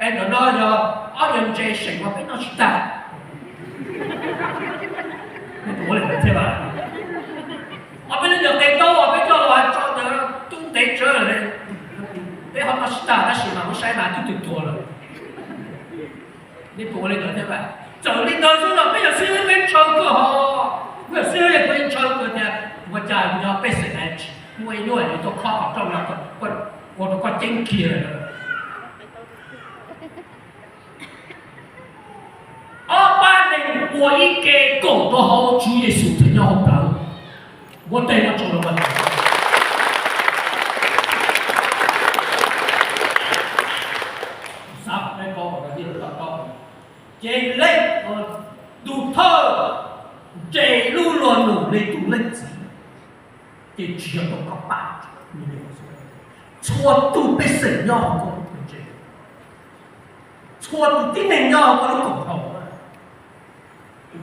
Es ntawm no yog ob niag ntses seem uas peb noj tsis tag. Ua li ntawd thiab, ob peb lub nyuag qe taub uas peb coj los tso ntawd tub ntev tsawv, peb ho noj tsis tag tab sis mas muab saib mas twb tuag tuag lawm. Nej puas ua li ntawd thiab? Txawm li ntawd xwb los peb yog xib hwb peb ntshaw kawg hos, peb yog xib hwb peb ntshaw kawg tias ua cas yog pej xeem muaj ib hnub yuav tuaj khob qhov rooj no ua rau koj ceeb kiag lawm. Ob pab neeg ua ib ke koom rau hauv Tswv Yexus thiaj nyob hauv plawv. Muab tej no tso rau xav peb paub, ces leej tus thawj nres lub luag num li tus leej txiv, ces tsis yog tau koj pab. Txhua tus pej xeem nyob hauv koj lub ntsej, txhua tus tib neeg nyob hauv koj lub koom haum,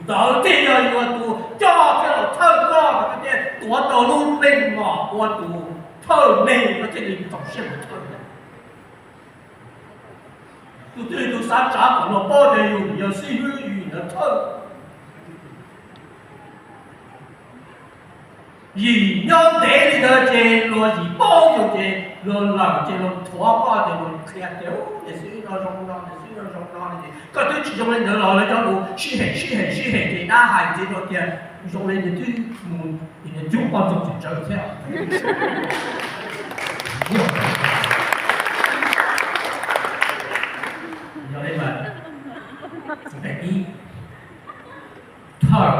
ntawd thiaj yog yuav tus coj thiab los thawj koj, thiaj tuav tau lub meej mom ua tus thawj neeg, koj thiaj li txaus siab mus thawj. Tus twg tus xav tsav kom luag paub tias yus yog xib hwb, yus yog thawj, yim nyob ntev li ntawd ces luag yim paub yus ces luag lawm ces luag thuav koj ces luag qhia tias niam xib hwb no zoo no, niam xib hwb no zoo no ces koj twb tsis zoo li ntawd los lawv cov lus sib hem sib hem sib hem ces dab hais ntxiv rau tias zoo li nws twb mus cub poj ntxoog tsis tsawv thiab. Yog li mas, ib, thawj,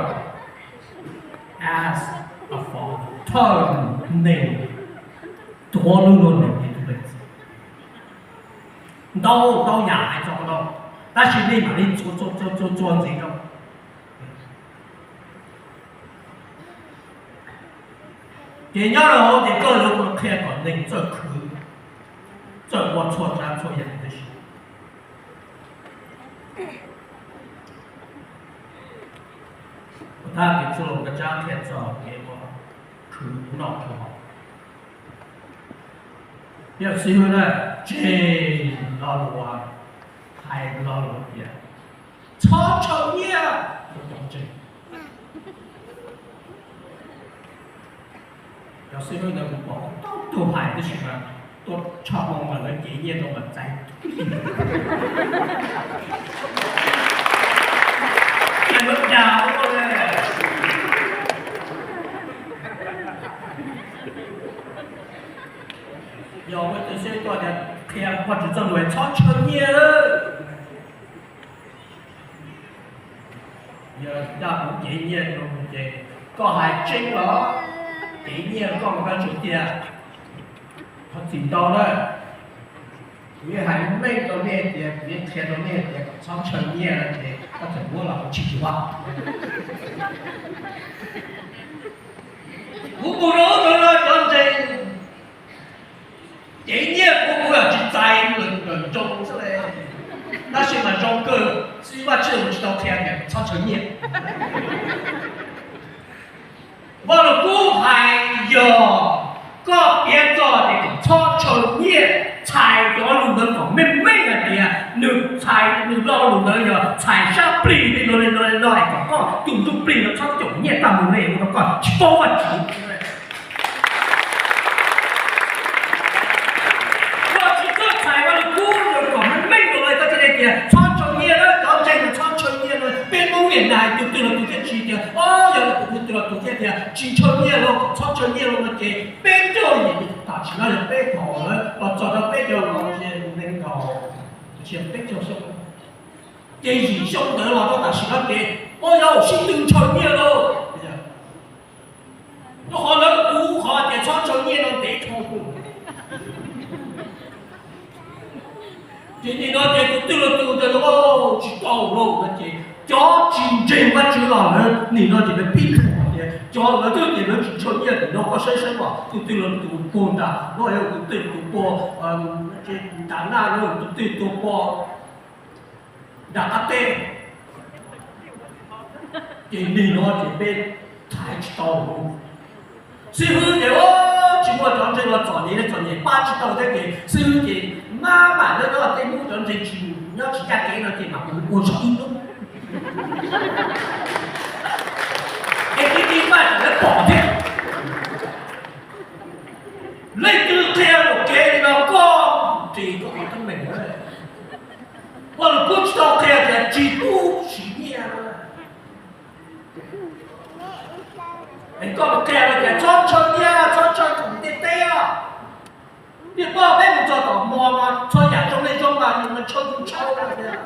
as a father, thawj neeg tuav lub luag num li tus leej txiv. Ntau ntau yam hais txog qhov no, tab sis nej mam li txuas txuas txuas ntxiv rau. Ces nyob rau hauv ces koj yuav qhia kom neeg txawj khwv, txawj ua txhua tsav txhua yam tib si. Kuv thab kev txuj loo kab tsab qhia txog kev ua khwv noj khwv haus. Yog xib hwb na, tseg lo lus, hais lo lus tias txhob tshaw nyiaj rau cov ntseeg. Cov xib hwb ntawd kuv pom tau tug hais tib si mas tuaj tshoj moo mas lawv cev nyiaj rau mas txais. Yog ua tus xib hwb tuaj tias qhia Vajtswv txoj lus txhob tshaw nyiaj. Yog cia kuv cev nyiaj rau ces koj hais tseeb los? Cev nyiaj koj mas koj tsuas tias thov txim ntau na. Kuv yeej hais meej rau nej tias, kuv yeej qhia rau nej tias kom txhob ntshaw nyiaj no ces koj txawm muab los kuv tsis yuav. Kuv mus rau ub rau no cov ntseeg cev nyiaj kuv, kuv yog tsis txais lawm nroo xwb le. Tab sis mas zoo kawg xwb Vajtswv tsis tau qhia tias txhob ntshaw nyiaj. Vaj Lug Kub hais yog koj piav txog tias kom txhob ntshaw nyiaj, txhais cov lus ntawd kom meej meej hais tias nws txhais, nws lo lus ntawd yog txhais sab plig li no li no li no es kom koj tus ntsuj plig no txhob caum nyiaj. tau mus ne, ua rau koj tsis paub Vajtswv. Koj tsis txhob txhais Vaj Lug Kub kom meej meej rau koj thiaj li tias txhob ntshaw nyiaj na, cov ntseeg mas txhob ntshaw nyiaj no. Peb Hmoob Viaj Nam tus twg los tus thiaj tsis tias, o, yog tus twg los tus thiaj tias tsis ntshaw nyiaj los kom txhob ntshaw nyiaj los no ces peb raug yim tam sim no yog peb pom lawm los txog rau peb caug los nees nkaum, tsis yog peb caug xyoo, ces yim xyoo ntawd los rau tam sim no ces, o, yog sib tw ntshaw nyiaj lauj. Rau qhov lawv hu qhov tias txhob ntshaw nyiaj no ntev dhau. Ces nim no ces tus twg los tus tias tsis tau lauj no ces cov tsis ntseeg Vajtswv los lawv nim no ces lawv pib thuam tias cov lawv twb tias lawv tsis ntshaw nyiaj, nim no koj saib saib os, tus twg los tus puag nram no, tus twg tus puag nram Naj, tus twg tus puag nram qab teb. Ces nim no ces peb thaiv tsis tau. Xib hwb ces tsis muaj cov ntseeg los txom nyem, txom nyem pab tsis tau thiab ces xib hwb ces maj mam nyob nyob tej hnub cov ntseeg tsis, nyob tsis ncaj kev no ces mam mus ua zog ib hnub. Es tib tib paj tseem lawv pom thiab. Leej twg qhia lus kev li no koj ris koj qhov teeb meem. Vaj Lug Kub tsis tau qhia tias tsis pub siv nyiaj. Es koj mus qhia tias txhob ntshaw nyiaj, txhob ntshaw khoom ntiaj teb. Tiaj poj peb mus txog tom mos mas txhua yam zoo li zoo mas nws mas ntshaw tus ntshaw tiag.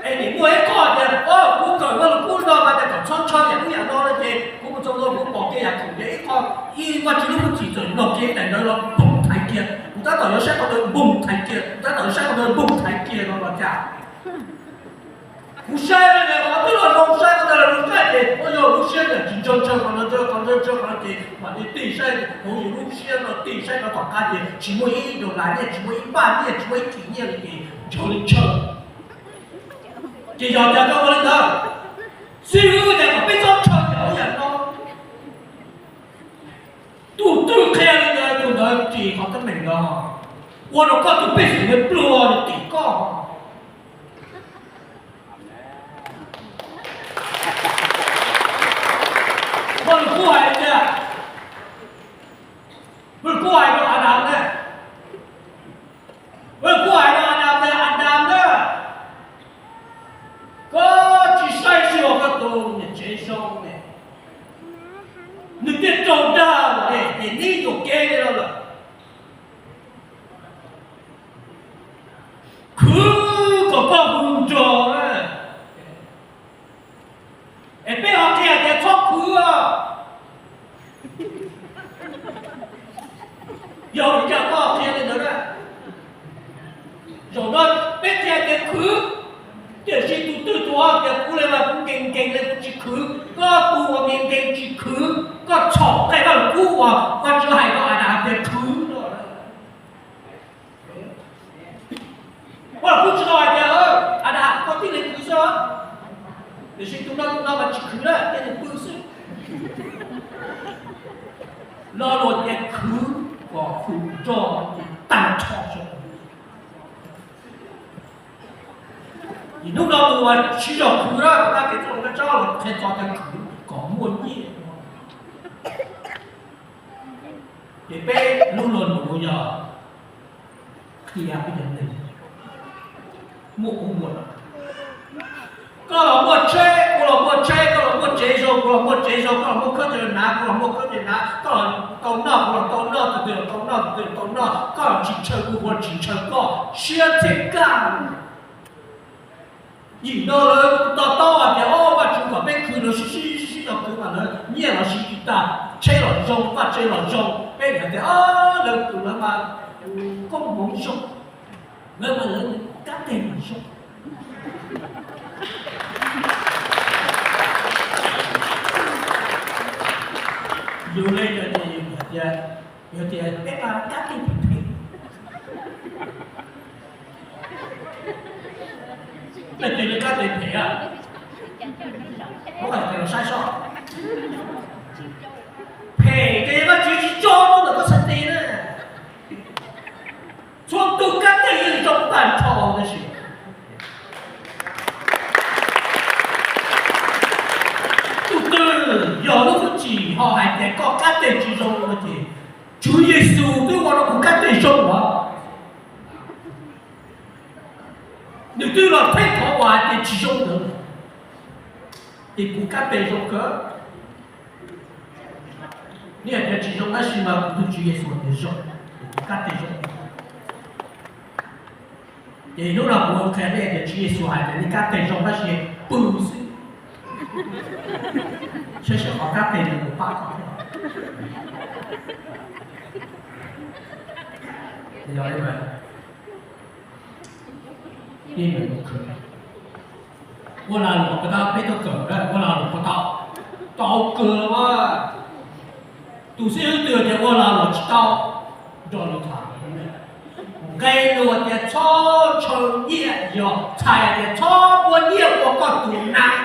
Es nim muaj ib qho tias, o, kuv kawm Vaj Lug Kub no mas tias kom txhob ntshaw yam ub yam no no ces kuv mus txog ntua kuv pom kiag yam khoom tias ib qho, ib Vajtswv lub hwj chim txawm npog kiag ib daim ntawv los npoog thaiv kiag, kuv tab tom yuav saib qhov ntawd npoog thaiv kiag, kuv tab tom yuav saib qhov ntawd npoog thaiv kiag no los cas. Kuv saib no ces qhov twg los zoo, saib qhov ntawd los zoo, saib ces ua yog lub siab yam tsis ntshaw, ntshaw qhov no, ntshaw qhov no, ntshaw qhov no ces mam li tig saib hauv yus lub siab no, tig saib rau tom qab ces tsis muaj ib dollar nyiaj, tsis muaj ib paj nyiaj, tsis muaj ib kis nyiaj li ces ntshaw li ntshaw. Ces yog cas koj ua li ntawd? Xib hwb tias kom peb txhob ntshaw yam ub yam no. Tus twg qhia li ntawd tus ntawd ris qhov teeb meem no, ua rau koj tus pej xeem pluag tim koj. Vaj Lug Kub hais tias, Vaj Lug Kub hais rau Adas ne, Vaj Lug Kub hais rau Adas tias, Adas na, koj tsis saib tsis ua koj tus niam tsev zoo ne, nws thiaj raug dag lawm ces neb yuam kev li no lawm. Khwv kom koj hu nrog na. Es peb ho qhia tias txhob khwv. Yog li cas koj qhia li ntawd na? Zaum no peb qhia tias khwv, tiam sis tus twg tus ho tias kuv li mas kuv nkees nkees li kuv tsis khwv, koj tus uas nkees nkees tsis khwv, koj txhom nqe Vaj Lug Kub uas Vajtswv hais rau Adas tias khwv no. Vaj Lug Kub tsis tau hais tias Adas koj tib leeg khwv xwb, tiam sis tus no tus no mas tsis khwv na, tej nws pw xwb. Lo lus tias khwv kom hu nrog ces tag nrho xwb. Nim hnub no tus uas siv zog khwv na, kuv tab kev txoj lus Vaj Tsab los qhia txog tias khwv kom muaj nyiaj. Ces peb lub luag nus yog qhia peb cov neeg muaj kuv muaj no. Koj los muaj tsheb, kuv los muaj tsheb, koj los muaj tsev zoo, kuv los muaj tsev zoo, koj los muaj khaub ncaws hnav, kuv los muaj khaub ncaws hnav, koj los tau noj, kuv los tau noj, tus twg los tau noj, tus twg los tau noj, koj los tsis ntshaw kuv, kuv los tsis ntshaw koj, siab thiaj kaj. Yim no lawv to taub hais tias, o, Vajtswv kom peb khwv, lawv sib sib sib sib zog khwv mas lawv nyiaj los siv tsis tag, tsheb los zoo, vaj tse los zoo, peb hais tias, o, lawv tus lawv mas koob hmoov zoo, lawv mas lawv kab teg mas zoo. Yus li no ces yus hais tias, yus tias peb mas kab teg phem phem. Leej twg li kab teg phem a? Muab cov los saib soj. Phem ces Vajtswv tsis tso tuaj ntawm koj txhais tes na. Txhua tus kab teg yeej zoo tag nrho tab sis. Yog lub hwj chim ho hais tias koj kab teg tsis zoo no ces Tswv Yexus twb ua rau kuv kab teg zoo los. Nws twb los teb qhov uas hais tias tsis zoo ntawd, ces kuv kab teg zoo kawg. Nej hais tias tsis zoo tab sis mas kuv tus Tswv Yexus tias zoo, ces kuv kab teg zoo. Ces hnub no kuv qhia nej tias Tswv Yexus hais tias nej kab teg zoo tab sis pw xwb. Saib seb qhov kab teg nws puas pab koj thiab. Ua lag luam puas tau? Peb tuaj kawm ua lag luam puas tau? Tau kawg mas. Tus xib hwb twg tias ua lag luam tsis tau, nrog nws tham. Nqe luag tias txhob ntshaw nyiaj, yog txhais tias txhob muab nyiaj ua koj tus neeg.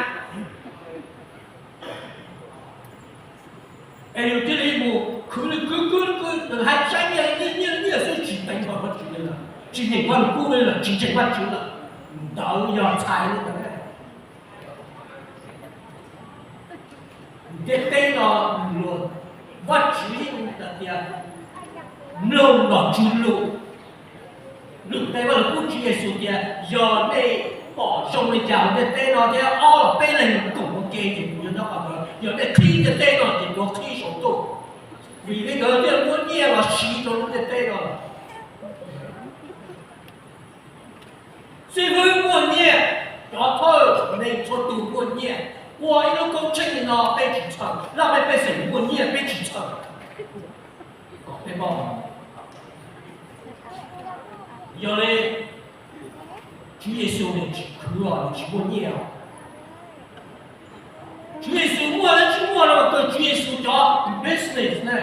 Es yus cia li mus khwv li khwv khwv khwv, nws hais saib nyiaj nyiaj nyiaj nyiaj xwb, tsis teev Vajtswv li lawm, tsis nyeem Vajluskub li lawm, tsis ntseeg Vajtswv lawm, ntawd yog txhais li ntawd. Ntiaj teb no luag, Vajtswv yeej hais tias mloog nom tswv lus. Lwm tes Vajluskub Tswv Yexus tias yog nej pom zoo li cas hauv ntiaj teb no thiab ob los peb leeg koom ua ke ces kuv yuav nyob qhov ntawd, yog nej qhib ntiaj teb no ces kuv yuav qhib saum ntuj. Vim li ntawd thiaj muab nyiaj los siv rau lub ntiaj teb no. Xib hwb muaj nyiaj, cov thawj neeg txhua tus muaj nyiaj, ua ib lub koob tsheej li no peb tsis txhawj, laj mej pej xeem muaj nyiaj peb tsis txhawj. Kom peb paub, yog li Tswv Yexus nws tsis khwv os, nws tsis muaj nyiaj os. Tswv Yexus muaj los tsis muaj no mas kawg Tswv Yexus cov business na.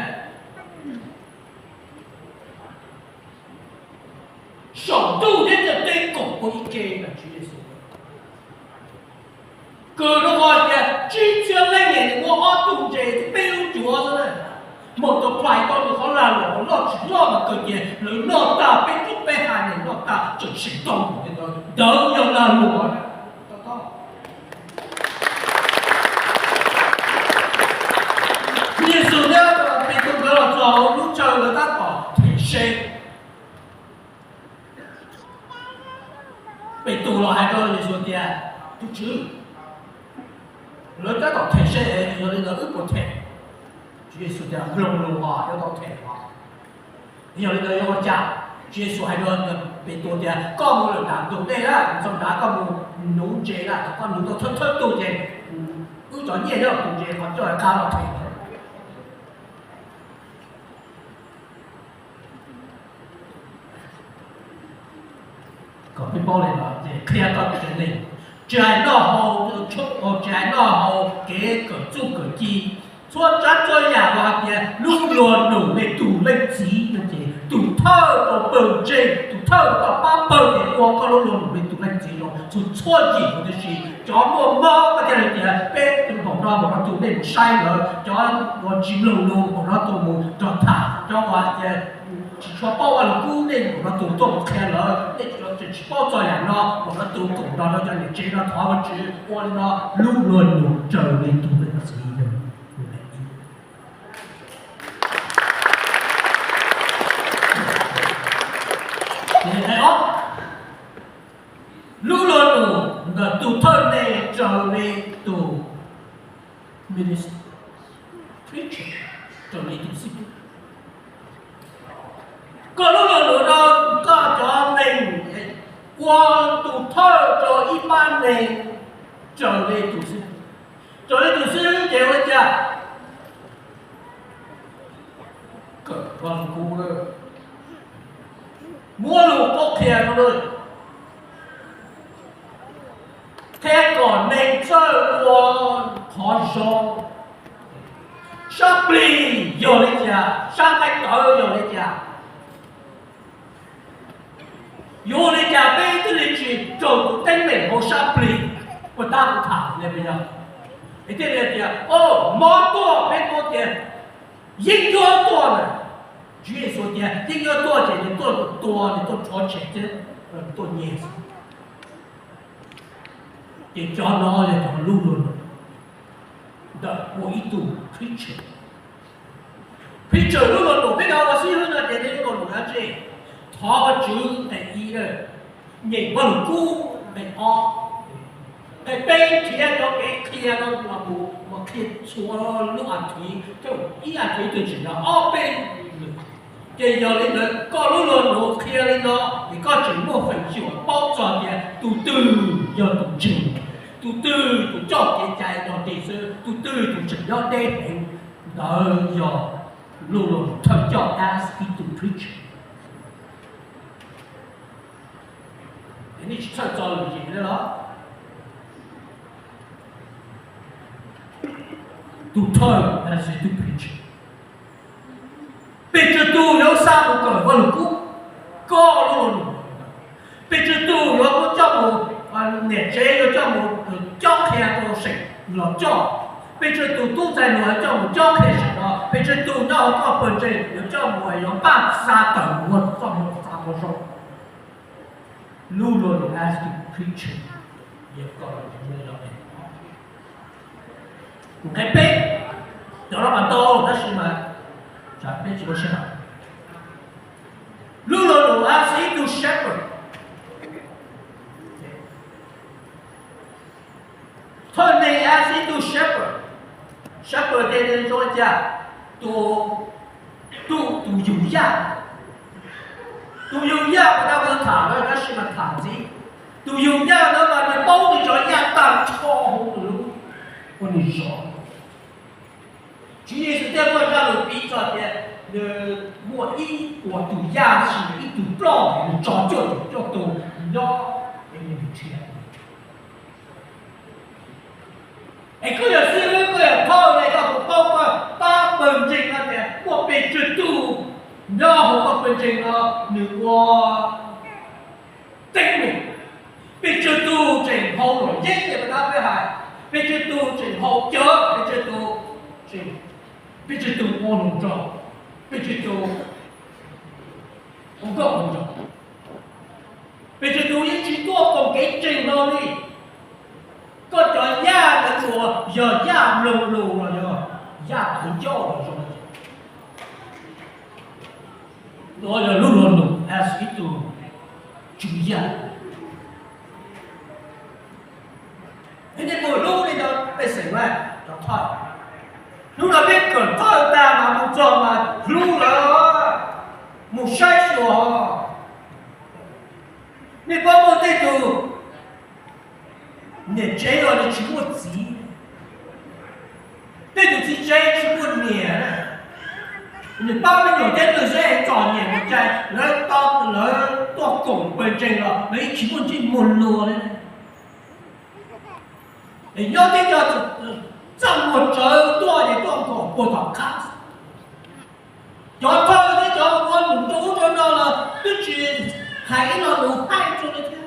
Saum ntuj thiab ntiaj teb koom ua ib ke ntawm Tswv Yexus. Kawg rau qhov tias tsib txhiab leej es nws muaj ob tug ntses thiab peb lub cuav xwb na. Multiply tau nws qhov lag luam uas loj tsis loj mas kawg tias lawv noj tag peb tug peb hais nws noj tag tseem seem tau mus li ntawd, ntawd yog lag luam. Tswv Yexus thiab Petus nkawd los txog hauv lub chaw lawv tab tom them se. Petus los hais rau Yexus tias, Tus Tswv, lawv tab tom them se, yog li ntawd wb puas them? Tswv Yexus tias, Mloog lus os, yuav tau them os. Yog li ntawd yuav ua cas? Tswv Yexus hais rau Petus tias, Koj mus lawm nram ntug dej na, txog nrad koj mus nuv ntses na, thaum koj nuv tau thawj thawj tug ces wb cov nyiaj nyob tus ntses qhov coj qab los them. Kom peb paub li no ces qhia koj tsev neeg, tsis hais noj haus, tsis hais noj haus, kev kawm txuj kawm ci, txhua tsav txhua yam los hais tias lub luag num nej tus leej txiv no ces tus thawj rau pawg ntseeg, tus thawj rau pab pawg ces ua koj lub luag num nej tus leej txiv los txhua txhua yim huv tib si. Cov muaj mob koj thiaj li tias peb tus npaum no npaum no tus nej mus saib lawv, cov uas tsis mloog lus npaum no tus mus nrog tham, cov uas hais tias tsis tshua paub Vajluskub nej npaum no tus tuaj mus qhia lawv, nej tseem tsis paub txog yam no npaum no tus koom nrog rau cov niam tsev no thov Vajtswv ua li no, lub luag num raws li tus leej txiv yog. Lub luag num ntawm tus thawj neeg raws li tus minister, preacher, raws li tus xib hwb. Koj lub luag num rau koj cov neeg, ua tus thawj rau ib pab neeg raws li tus xib hwb. Raws li tus xib hwb ces ua li cas? Kawm Vajluskub, muab lus qhuab qhia rau lawv, qhia kom neeg txawj ua qhov zoo. Sab plig yog li cas? Sab nqaij tawv yog li cas? Yuav ua li cas peb thiaj li tsis raug tus teeb meem hauv sab plig? Puas tab kuv tham li yog? Es thiaj li tias, o, mob tuaj, peb tuaj tias yeeb ncuab tuaj na. Tswv Yexus tias yeeb ncuab tuaj ces nws tuaj tua, nws tuaj rhuav tshem thiab tuaj nyiag xwb. Ces cov no yog cov lub luag num ntawm ua ib tug Preacher lub luag lus, peb cov ua xib hwb no ces nej lub luag lus dab tsi? Thov Vajtswv nqe ib, nyeem Vajluskub nqe ob, nqe peb nrhiav cov kev qhia no los mus, mus qhia txhua lub a thiv, ib a thiv twg tseem yog ob peb lwm. Ces yog li ntawd koj lub luag lus qhia li no, ces koj tseem muaj feem xyuam paub txog tias tus twg yog tus ntseeg, tus twg tus coj kev cai no tes xwb, tus twg tus tseem nyob deb heev. Ntawd yog lub luag lus thawj coj as ib tug preacher. Nej tsis txhawj txog lwm yim li los? Tus thawj as ib tug preacher, pes tsawg tus yuav xa mus kawm Vajluskub? Koj lub luag lus. Pes tsawg tus yuav muab coj mus, niam tsev yuav coj mus cob qhia rau seem los coj? Pes tsawg tus tub ntxhais hluas yuav coj mus cob qhia seem no? Pes tsawg tus nyob hauv koj pawg ntseeg yuav coj mus yuav npaj xa tawm mus ua txoj moo xa moo zoo? Lub luag lus as ib tug preacher yog koj lub luag lus. Nqe peb, cov no mas ntau tab sis mas tsam peb tsis muaj sij hawm. Lub luag lus as ib tug shepherd. Thawj neeg as ib tug shepherd. Shepherd ces nws zoo li cas? Tus, tus, tus yug yaj. Tus yug yaj mas tau tham lawm tab sis mas tham ntxiv. Tus yug yaj ntawd mas nws paub nws cov yaj tag nrho hauv nws lub, ua nws zov. Tswv Yexus thiaj muaj zaj lus piv txog tias nws muaj ib puas tus yaj, tab sis ib tug ploj, nws tso cuaj caum cuaj tus nyob es nws nrhiav. Es koj yog xib hwb, koj yog thawj, koj puas paub koj pab pawg ntseeg no tias muaj pes tsawg tug nyob hauv koj pawg ntseeg no nws ua teeb meem? Pes tsawg tus tseem haus luam yeeb, peb hais, pes tsawg tus tseem haus cawv, pes tsawg tus, pes tsawg tus ua hluas nraug, pes tsawg tus ua nkauj ua nraug, pes tsawg tus yeej tsis tuaj koom kev ntseeg no li. Koj cov yaj ntawd tsuas yog yaj mloog lus los yog yaj tawv ncauj los zoo. Nuav yog lub luag lus as ib tug tswv yaj. Nej puas hlub li ntawd pej xeem, cov thawj? Hnub no peb kawm thawj tag mas mus txog mas hlub lawv, mus saib xyuas. Nej paub muaj tej tug niam tsev los nws tsis muaj txiv, tej tus txiv tsev tsis muaj niam, nws pab me nyuam thiab nws xwb es txom nyem ua cas lawv tau lawv tuaj koom pawg ntseeg los lawv yeej tsis muaj ntsej muag luag li. Es nyob teb chaws txaj muag tsawv tuaj ces tuaj koom puag tom qab. Cov thawj thiab cov ua num rau ub rau no los twb tsis hais ib lo lus haib rau li thiab.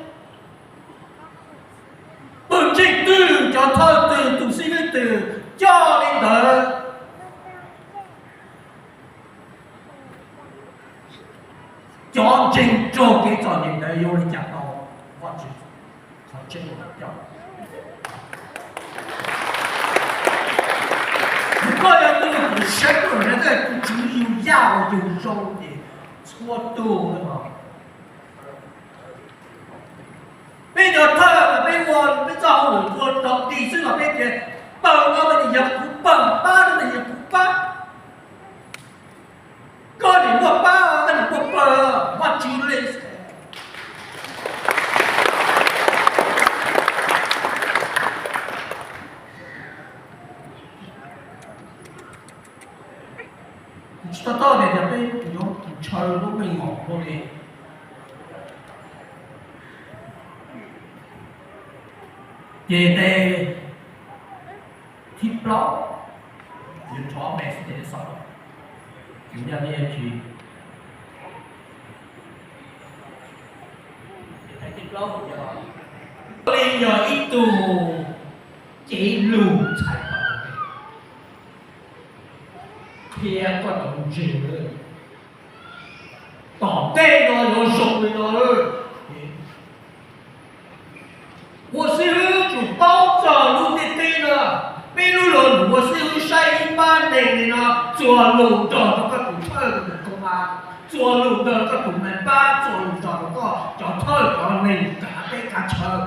Pawg ntseeg twg, cov thawj twg, tus xib hwb twg coj li ntawd, cov ntseeg raug kev txom nyem ntawd yuav ua li cas tau Vajtswv qhov tseeb coj? Yog koj yog tus shepherd, tus tswv yug yaj uas yug zoo ces txhua tus no. Peb cov thawj mas peb ua peb txoj hauj lwm ua rau ti xwb los peb tias pawg no mas nws yog kuv pawg, pab no mas yog kuv pab. Koj nim muaj pab, koj nim muaj pawg, Vajtswv li. Tsis to taub tias peb yuav ntshaw lub meej mom ua li. Ces nqe thib plaub, yuav rov me xwb ces xav, yus yaj li tsis, nqe thib plaub, li yog ib tug cev lus txhais tau qhia koj cov ntseeg. Tom ntej no yuav zoo li no. Ua xib hwb tsum paub txog lub ntiaj teb no, peb lub luag lus Ua xib hwb saib ib pab neeg li no, txuas lus nrog rau koj tus thawj tus koo mas, txuas lus nrog rau koj tus nais pab, txuas lus nrog rau koj cov thawj cov neeg kav teb kav chaw.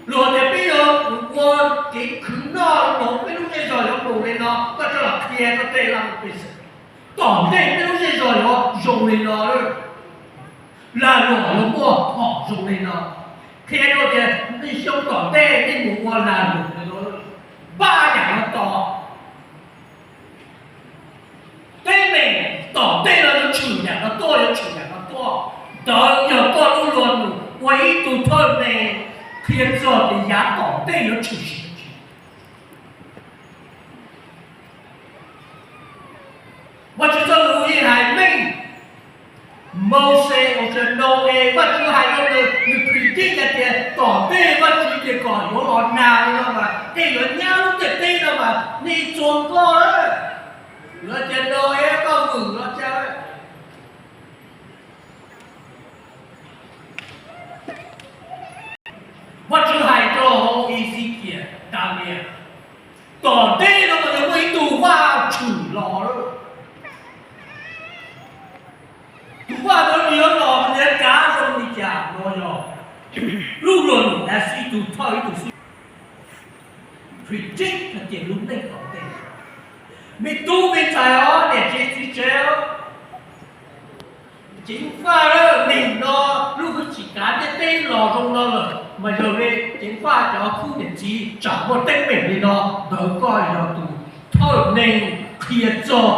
Luag tias peb yuav ua kev khwv noj los peb lub zej zog yuav mus li no, koj coj los qhia koj tej laj mej pej xeem. Tom ntej peb lub zej zog yuav zoo li no lawm. Lag luam yuav muaj hom zoo li no. Qhia rau tias nej xyoo tom ntej nej mus ua lag luam li no, npaj yam no tos. Teeb meem tom ntej no yuav tshwm yam no tuaj, yuav tshwm yam no tuaj. Ntawd yog koj lub luag lus ua ib tug thawj neeg qhia txog tias yav tom ntej yuav tshwm sim. Vajtswv txoj lus yeej hais meej. Mauxes, Nau-es, Vajtswv hais rau nws, nws predict hais tias tom ntej Vajtswv tias kom yuav los nag li no mas nej yuav nyab lub ntiaj teb no mas nej txua nkoj lawm. Lawv tias Nau-es koj vwm los cas. Vajtswv hais rau hauv Ezekiel, Daniel, tom ntej no mas yuav muaj ib tug vaj tshwm los lawm. Tus vaj ntawd nws yuav los nws yuav kav zoo li cas no yog lub luag lus, ib tug thawj ib tug xib hwb predict hais tias lub neej tom ntej. Me tub me ntxhais os, niam tsev txiv tsev os, ceev faj lawm, nim no lub hwj chim kav ntiaj teb los zoo no lawm mas yog li ceev faj cov khub niam txiv tsam muaj teeb meem li no, ntawd koj yog tus thawj neeg qhia txog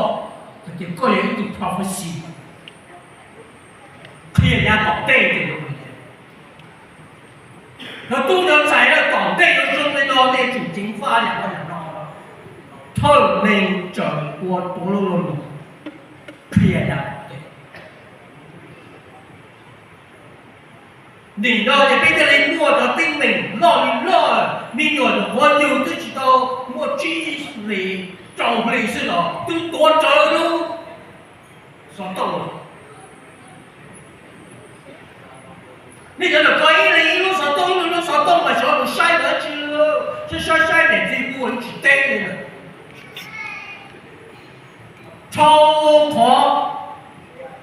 hais tias koj yog ib tug prophecy qhia yav tom ntej tias cov tub cov ntxhais lawm tom ntej yuav zoo li no, nej tsum ceev faj yam no yam no. Thawj neeg tseem ua tuav lub luag lus qhia yav tom ntej. Nim no ces peb thiaj li muaj cov teeb meem loj li loj, me nyuam nyuam qhuav yug twb tsis tau muaj tsib hlis rau hli xwb los twb tuav rawv lub xov tooj. Nej cov ntawm ko ib leeg ib lub xov tooj, ib leeg ib lub xov tooj mas xyov nws saib ntawd dab tsi, saib saib saib niam txiv hu tsis teb li lawm. Tshau qhov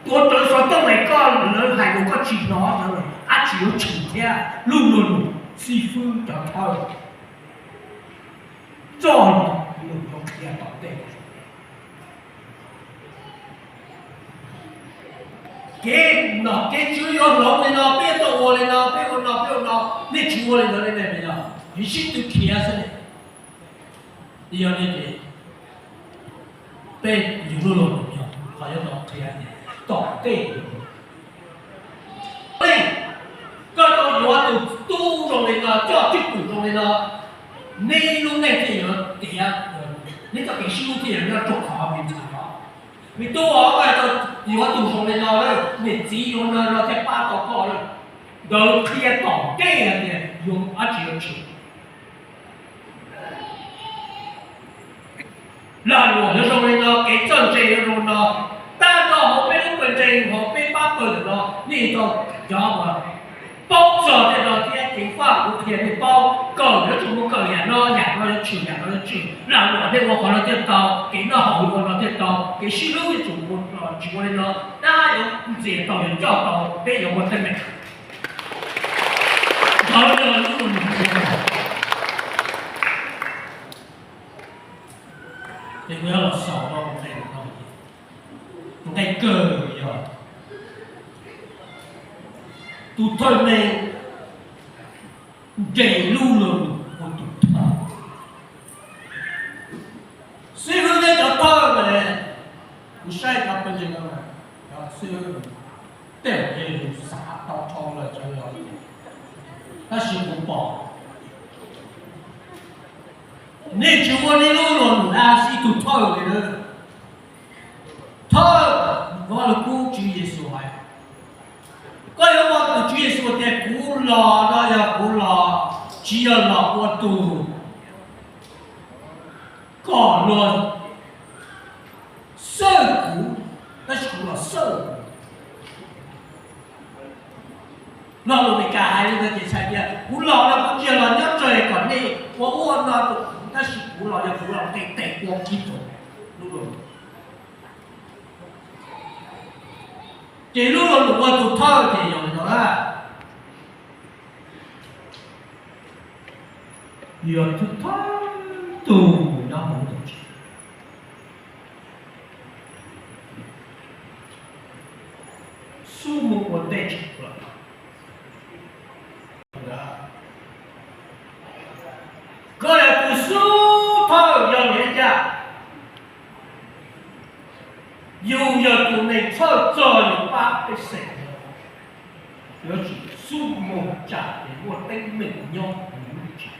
tuav rawv xov tooj es koj lawv hais lus koj tsis hnov, dab tsi yuav tshwm thiab. Lub luag lus xib fwb cov thawj txoj lus yuav qhia tom ntej. Kev nom kev tswv yuav hloov li no, peb tau ua li no, peb ua no peb ua no, nej tsis ua li ntawd li ne, yus sib tw khiav xwb ne. Yog li ces peb yus lub luag lus yog qhov yuav tau qhia tom ntej. Koj tau yuav tus tub zoo li no, coj twj kum zoo li no, neb lub neej thiaj yuav tiav, neb txoj kev sib hlub thiaj yuav nyob rau qhov me ntxhais os. Me tub os, koj tau yuav tus zoo li no lawm, niam txiv yuav no no thiaj pab tau koj lawm. Ntawd qhia tom ntej hais tias yuav dab tsi yuav tshwm. Lag luam yuav zoo li no, kev txawj ntse yuav zoo no, tab tom hauv peb lub pawg ntseeg hauv peb pab pawg ntawm no nej tau cov uas paub txog tej no thiab ceev faj kuv qhia nej paub, kawm yuav tsum mus kawm yam no, yam no yuav tshwm, yam no yuav tshwm, lag luam nej ua qhov no thiaj tau, kev noj haus ua no thiaj tau, kev sib hlub yuav tsum ua tsis ua li no, dab yuav ntxias tau yuav coj tau, peb yuav ua teeb meem. Ntawd yog lub ces kuv yuav los xaus rau nqe no, nqe kawg yog tus thawj neeg nres lub luag lus ua tus thawj. Xib hwb thiab cov thawj ne, kuv saib cov pawg ntseeg no, cov xib hwb tej ces yus xav tau dhau lawm, tab sis kuv pom nej tsis ua nej lub luag lus dab tsi tus thawj li na. Thawj, Vajluskub Tswv Yexus hais, koj yuav ua tus, Tswv Yexus tias kuv los no yog kuv los tsis yog los ua tus kom luag xawj kuv, tab sis kuv los xawj kuv. Lo lus Meskas hais li ntawd ces txhais tias kuv los no kuv tsis yog los nyob tsawg kom nej ua ua no rau kuv, tab sis kuv Ces lub lo lus ua tus thawj ces yog li no na, yog tus thawj tug nyob hauv tus tsev, xub mus ua ntej tshaj plaws. Koj yog tus xub thawj yog li cas? Yus yog tus neeg txhawj txog yus pab pej xeem, yuav tsum xub mus tsam ces muaj teeb meem nyob hauv lub tsev.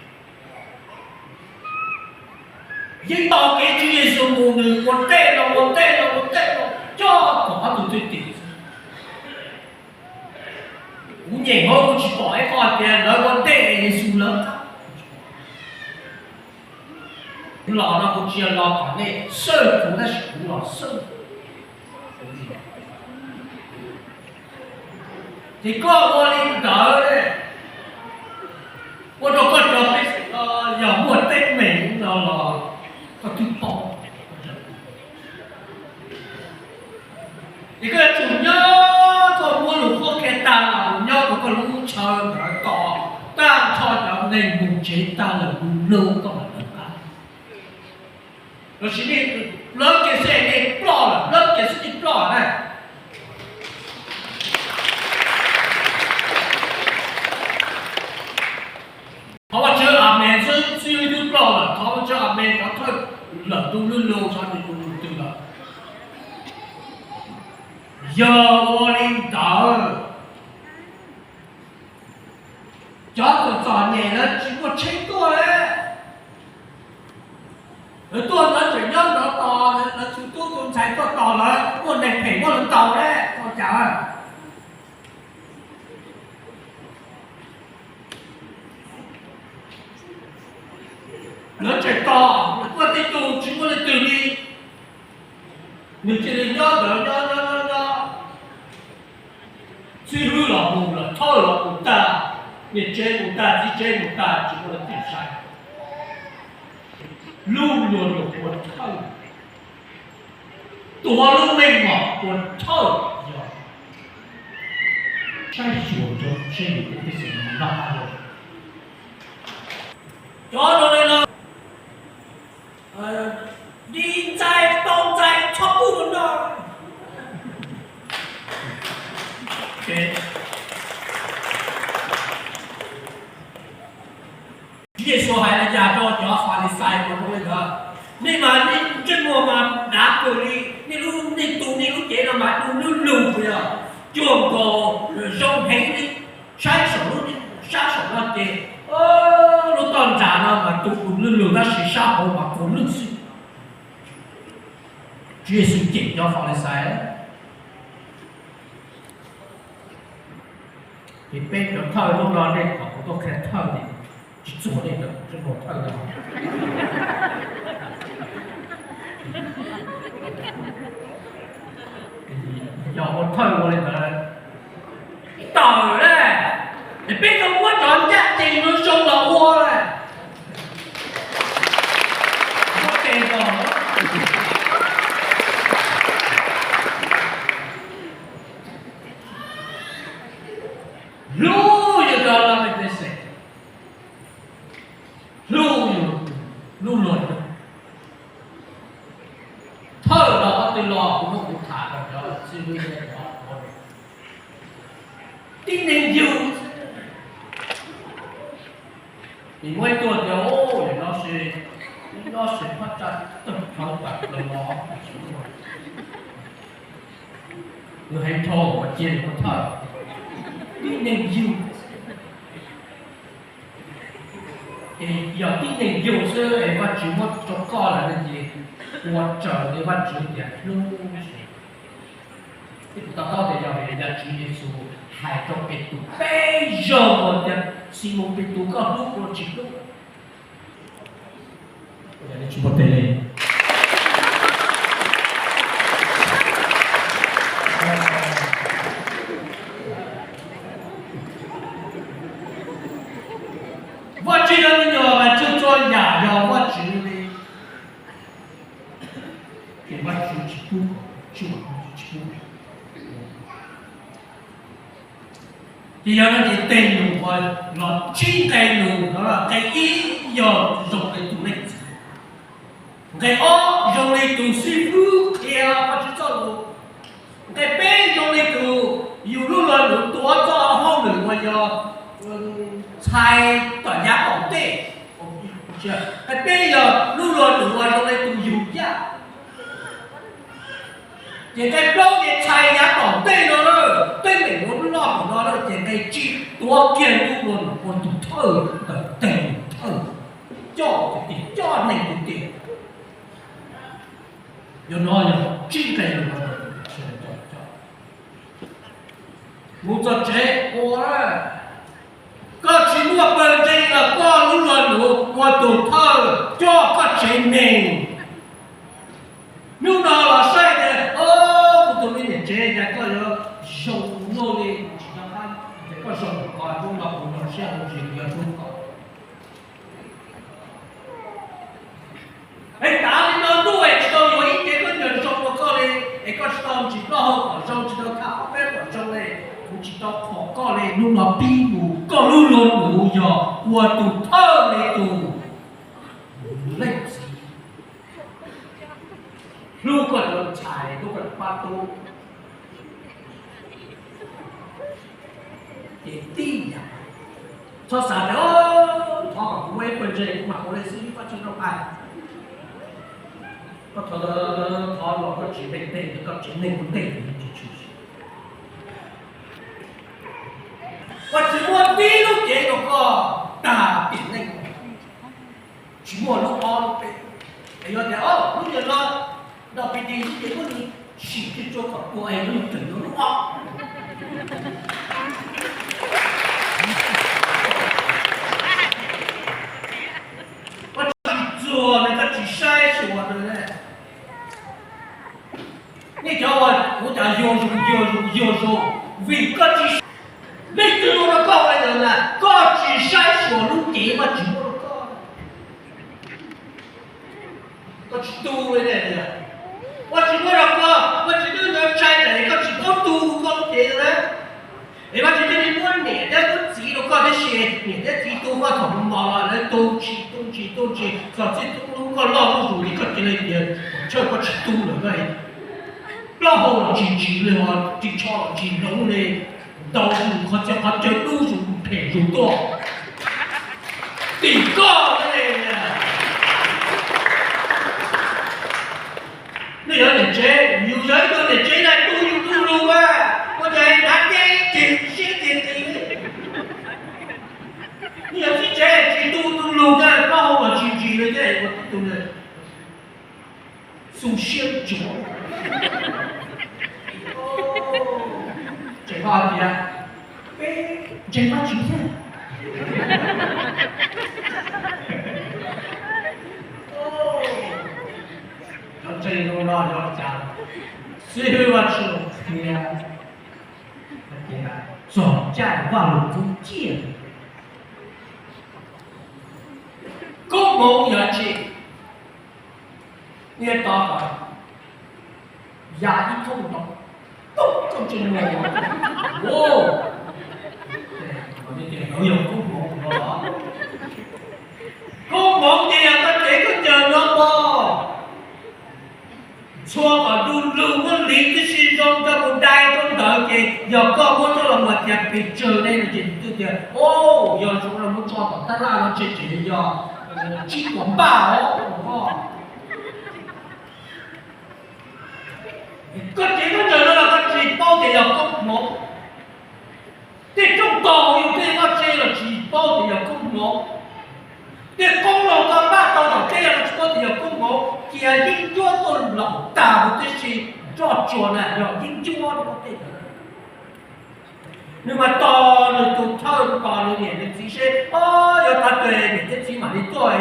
Yeej tau kev Tswv Yexus mus nws ua ntej no ua ntej no ua ntej no coj kom ob tug thwj tim. Kuv nyeem hauv kuv tsis pom ib qho tias lawv ua ntej Yexus lawm. Kuv los no kuv tsis yog los kom nej xawj kuv tab sis kuv los xawj. Ces koj ua li ntawd, ua rau koj cov pej xeem no yog muaj teeb meem no los koj twb paub. Ces koj yuav tsum nyob koj muab lus qhuab qhia tag los nyob rau koj lub chaw ntawd tos tag nrho cov neeg mus tsev tag lawm mus lug koj mam lawv qab. Los sis nej lawv kiag xwb nej ploj lawm, lawv kiag xwb nej ploj na. Thov Vajtswv amen xwb xwb twb ploj lawm, thov Vajtswv amen cov thawj lawm tus lwj lug cov tus lwj twg lawm. Yog ua li ntawd, cov txom txom nyem lawv tsis muaj tsheb tuaj, lawv tuaj lawv tseem nyob ntawd tos, lawv tus tub tus ntxhais tuaj tos lawv, muaj neeg phem muab lawv ntaus ne, ua cas? Lawv tseem tos, lawv tuaj tej tug tsis muaj leej twg li, nws cia li nyob ntawd nyob nyob nyob nyob. Xib hwb los mus lawm, thawj los mus tag, niam tsev mus tag, txiv tsev mus tag, tsis muaj leej twg saib. Lub luag luag ua thawj, tuav lub meej mom ua thawj yog saib xyuas rau seb yus tej pej xeem noj qab los. Cov zoo li no, di ntxais tau ntxais txhob pub no. Tswv Yexus hais li cas rau cov Falixais uas zoo li ntawd? Nej mas nej ntsej muag mas dav kawg li, nej lub, nej tu nej lub cev no mas du lug lug puas yog? Cuag nkaus zoo heev li, saib saum lub, saib saum no ces lub toj ntsa no mas tus du lug lug tab sis sab hauv mas puas lwj xwb. Tswv Yexus cem cov Falixais. Ces peb cov thawj hnub no nej kom kuv tuaj qhia thawj ces tsis txuag nej cov thawj no. Yog ua thawj ua li ntawd tawm lawm, es peb yuav muab cov ncaj ncees no zoo los ua lawm. Muab tes los hlub yus cov laj mej pej xeem, hlub yus lub luag. Thawj los qhov twg los kuv muab kuv tham rau cov xib hwb thiab cov tib neeg yug. Nws muaj ib tug tias, nyob se, nyob se phab tsa tawg thawv tawm plaws los, nws heev dhau ua cia nws ua thawj. Tib neeg yug. Es yog tib neeg yug xwb es Vajtswv muab rau koj lawm no ces ua raws li Vajtswv tias hlub. Ib tug to taub tias yog vim li cas Tswv Yexus hais rau Petus peb zaug tias, Ximoos Petus, koj hlub kuv los tsis hlub? Vajtswv yog me nyuam, Vajtswv txhua yam yog Vajtswv li. Yog no ces tej nus uas los tsib nqe nus no, nqe ib yog zoo li tus leej txiv, nqe ob zoo li tus xib fwb qhia Vajtswv txoj lus, nqe peb zoo li tus yus lub luag nus tuav txoj hauj lwm uas yog txhais tom yav tom ntej, nqe peb yog lub luag nus uas zoo li tus yug yaj. Ces nqe plaub ces txhais yav tom ntej no na, teeb meem ua lub loj mus no na, ces nqe tsib tuav kiag lub luag nus ua tus thawj ntawm tej tus thawj, coj tus tiag, coj neeg tus tiag. Yog no yog tsib nqe lus no. Mus txog tsev ua, koj tsis muaj pawg ntseeg los koj lub luag nus ua tus thawj coj koj tsev neeg. Hnub no los saib tias, o, kuv tus me niam tsev cas koj yuav zoo luaj li, tsis nco qab tias koj zoo npaum ko, hnub no kuv zoo siab ua tsis yog hnub ko. Es tav li no ntuj es tsis tau yuav ib ce khaub ncaws zoo rau koj li, es koj tsis tau ntsis plaub hau kom zoo, tsis tau tham ob peb kom zoo li, kuv tsis tau qhuas koj li. Hnub no pib mus koj lub luag nus yog ua tus thawj li tus leej txiv, hlub koj cov ntxhais, hlub koj pab tub. Ces tib yam, txhob xav tias, thov kom kuv muaj ib pawg ntseeg kuv mam ua li xib hwb Vajtswv rau hais. Koj thov, thov los koj tsis ntev ntev, koj tsev neeg ua ntej tsis tshwm sim. Koj tsis muaj tib lub cev rau koj tag tiam neej, tsis muaj lub ob lub peb. Es yuav tias, o, lub ntawd no, no pib ti lub cev muab nws sim tsuag tsuag kom puas es nws tseem yuav lub ob. Koj tsis txuag ne, koj tsis saib xyuas nws ne. Nej cov uas kuv cov yuag zus yuag zus yuag zus, vim koj tsis, leej twg ua rau koj ua li ntawd na, koj tsis saib xyuas lub cev Vajtswv muab rau koj. Koj tsis tu li ne tias, Vajtswv muab rau koj, Vajtswv twb ntshai tsam koj tsis paub tu koj lub cev na. Es Vajtswv thiaj li muab niam thiab muab txiv rau koj tib si, niam thiab txiv tu koj thaum mos los lawv tu tsis tu tsis tu tsis, txog txij thaum koj loj zuj zus ces koj cia li tias, Tshawj, koj tsis tu lawm na. Plaub hau los tsis ntsis li, ris tsho los tsis hloov li, ntau zus qhov txhia qhov chaw dub zus phem zus tuaj. Tim koj li. Nej yog niam tsev, yus yog ib tug niam tsev na, tu yus tus lus mas ua cas hnav teb ceg siab ceg qis. Nej yog txiv tsev tsis tu tus lus na, plaub hau los tsis ntsis li thiab ua tus xu siab ntsuav. Tseem hais tias peb ntseeg Vajtswv thiab. Cov ntseeg no yog cas? Xib hwb Vajtswv qhia tias txog caij Vajluskub ciaj, koob hmoov yog tsi? Niaj tos kom ya ib thooj ntoo, poob koj ntsej muag. Ua, yog koob hmoov no los, koob hmoov ces yog koj cev khaub ncaws no pom txhua kom du lug muab liv tib si zoo rau tus dai rau ntawd ces yog koj muab coj los mus tias pes tsawg ne no ces tus twg tias, o, yog zoo no muab tso tom tab laj no tseg ces yog tsib puas npaj os. Koj cev khaub ncaws no los koj tsis paub tias yog koob hmoov. Tej rooj tog yus tej vaj tse los tsis paub tias yog koob hmoov. Tej qoob loo koj npaj tau tom teb los tsis paub tias yog koob hmoov. Cia yeeb ncuab tuaj laum tas huv tib si, roj tsuas na yog yeeb ncuab rau tej ntawd. Nws mas tos nws tus thawj, tos nws niam nws txiv seb, o, yuav tag kis niam thiab txiv mam li tuaj,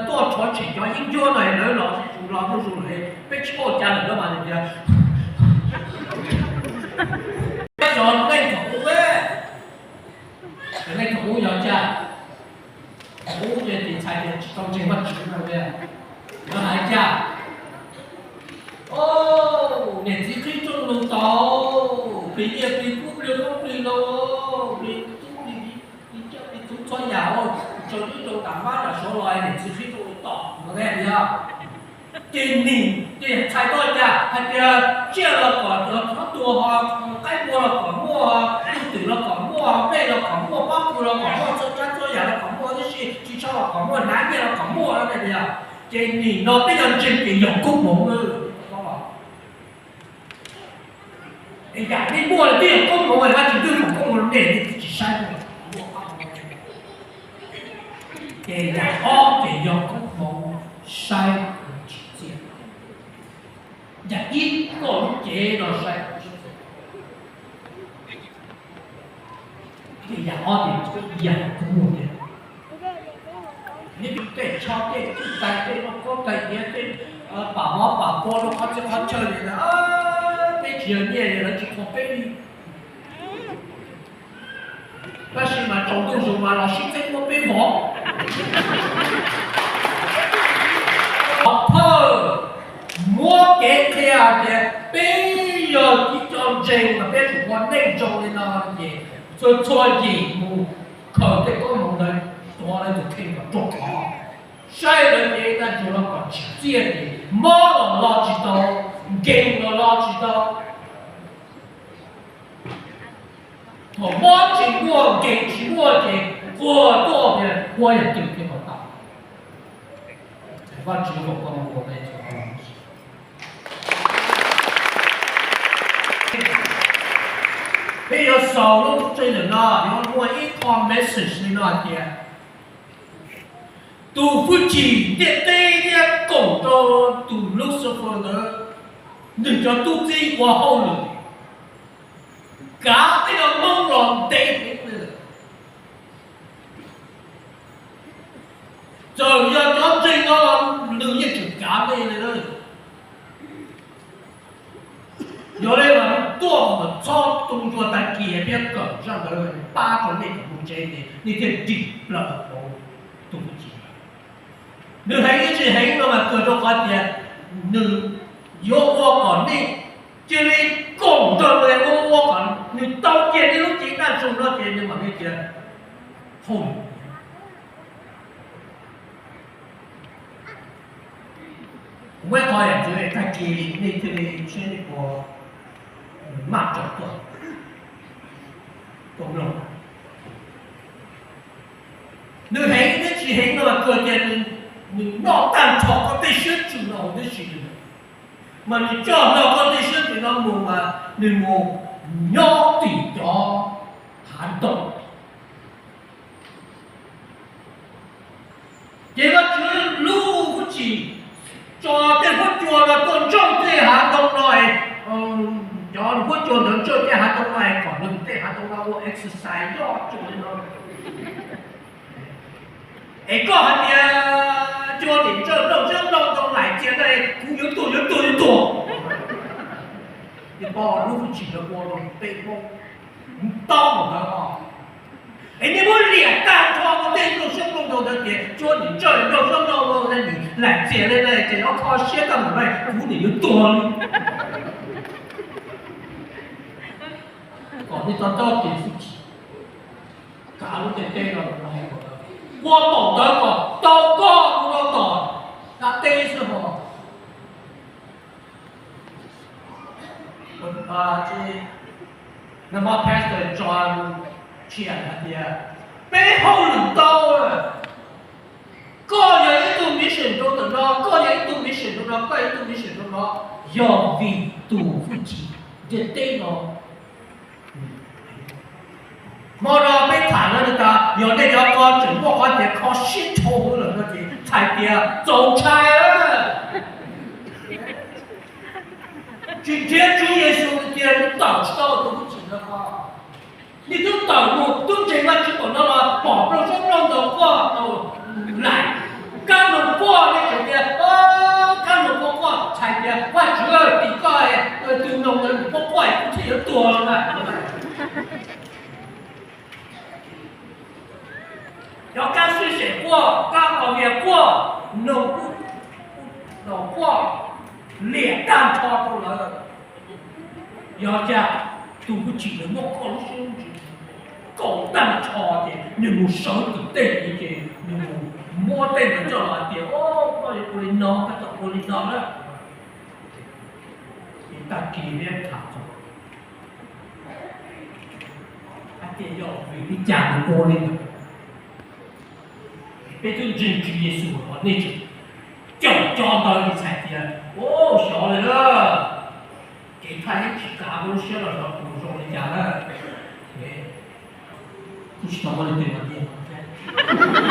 tuaj rhuav tshem cov yeeb ncuab no lawv los sib zus los zuj zus lawm, peb tsis paub cas lawm mas nws tias, peb yog leej thaum ub, leej thaum ub yog cas? Thaum ub ces tiv txhais tias tsis tau ntseeg Vajtswv no li. Lawv hais cas? O, niam txiv qhib rooj lus tau, plis nyiaj plis kub plis qoob plis loo, plis txhua yam, tsaus ntuj rau tam mab tam suav los niam txiv qhib rau ua tom no ne yog. Ces nim ces txhais tau cas hais tias tsiaj los kom cov txhob tua ho, qaib npua los kom muaj ho, tug twm los kom muaj ho, nplej los kom muaj, pob kws los kom muaj, txhua tsav txhua yam los kom muaj, tib si tsis tshua los kom muaj, hnav nyiaj los kom muaj no ne yog. Ces nim no peb yuav ntseeg ces yog koob hmoov. Es yam nej muaj los twb yog koob hmoov, Vajtswv twb foom koob hmoov rau nej, nej twb tsis saib. Ces yam ob ces yog koob hmoov saib tsis txiaj. Yam ib, koj lub cev no saib tsis txiaj. Ces yam ob ces yam koob hmoov tiag. Neb tej tsho tej twj tais tej noj khaub tais diav tej pam mov pam pua rau qhov txhia qhov chaw li ntawd, peb tsis yog nyiaj li lawv tsis kho peb li. Tab sis mas tsaus ntuj zus mas los sib txeeb muab peb vov. Thawj muab kev qhia hais tias peb yog ib co ntseeg mas peb tsum ua neej zoo li no ces txhua txhua yim mus khaws tej koob hmoov ntawd tuav lawv tus kheej kom ruaj khov, saib lawv cev dab ntsuag los kom tsis txiaj ces mob los los tsis tau, nkees los los tsis tau. Thaum mob tsis muaj nkees tsis muaj ces quag tuaj tias ua yam twg thiaj tau tau. Vajtswv foom koob hmoov rau peb txhua tus. Peb yuav xaus lub tsev ntawm no yuav muaj ib qho message li no hais tias tus hwj chim ntiaj teb thiab koom rau tus Lucifer ntawd, nws cov tub txib ua hauj lwm kav peb cov Hmoob los ntev heev li lawm. Txawm yog cov ntseeg no los nws yeej tseem kav nej li na. Yog li mas tuaj mas txhob tu ncua tag kis thiab kawm zaj ntawd pab rau nej kom mus tsev ces nej thiaj dim plaws hauv tus hwj chim. Nws heev ib tsis heev no mas kawg rau qhov tias nws yuav ua kom nej cia li koom nrog nws ua, ua kom nws tau cia nej lub cev daj ntsug no ces nws mam li cia hauj lwm. Kuv muab qhov yam ntawd tag kis nej thiaj li seb nej puas maj raws tuaj, tuaj mloog. Nws heev thiab tsis heev no mas kawg tias nws noj tag nrho koj tej siab ntsws no huv tib si li. Mas nws coj hlo koj tej siab ntsws no mus mas nws mus nyob tim cov hav ntoo. Ces Vajtswv lub hwj chim tso tej huab cua no tuaj ntsoog tej hav ntoo no, cov huab cua ntawd ntsoog tej hav ntoo no es kom nws tej hav ntoo no ua exercise loj cuag li no. Es koj hais tias cua tim ntsoog nplooj xyoob nplooj ntoo laim txias no, kuv yuav tuag yuav tuag yuav tuag. Nws pom lub hwj chim ntawd ua rau peb Hmoob taub ntawd os. Es nej muab liam tag nrho rau tej nplooj xyoob nplooj ntoo ntawd tias cua tim ntsoog nplooj xyoob nplooj ntoo no nws laim txias li no ces ob kho siab tag npaum no kuv nim yuav tuag li. Kom nej to taub kev hwj chim, kav lub ntiaj teb no, ua npaum ntawd kom tau koj mus rau tom dab teb xwb ho. Nag hmo pastor John Chiang hais tias peb hauj lwm ntau, koj yog ib tug mission rau ntawm no, koj yog ib tug mission rau no, koj yog ib tug mission rau no, yog vim tus hwj chim ntiaj teb no. Hmo no peb tham no tas yog nej cov ko tseem muaj qhov tias kho siab dhau lawm no ces txhais tias txaus ntshai. Tsis nrhiav Tswv Yexus tias nws tawm tsis tau tus hwj chim no ko. Nej twb tawm mus twb ntseeg Vajtswv npaum no los pom nplooj xyoob nplooj ntoo quaj laim, kab noog quaj nej tseem tias kab noog quaj quaj txhais tias Vajtswv tim koj, tus noog ntawd nws quaj quaj kuv thiaj yuav tuag los mas. Cov kab sib sem quaj, kab qos vias quaj, noog, noog quaj liam tag nrho rau lawv. Yog cas tus hwj chim ntawd muab koj lub siab lub ntsws kaum tag nrho ces nws mus sawv tus tej tid ces nws mus muab tej ntawd coj los hais tias, o, koj yuav ua li no, koj tau ua li no na. Ces tag kis thiab tham txog hais tias yog vim li cas nws ua li ntawd. Peb twb ntseeg Tswv Yexus los nej tseem caum cov ntawd li txhais tias, o, xyov li na, kev thaj yeeb tsis kav lub siab los xyov puas zoo li cas na. Kuv tsis tau muaj leej twg hais tias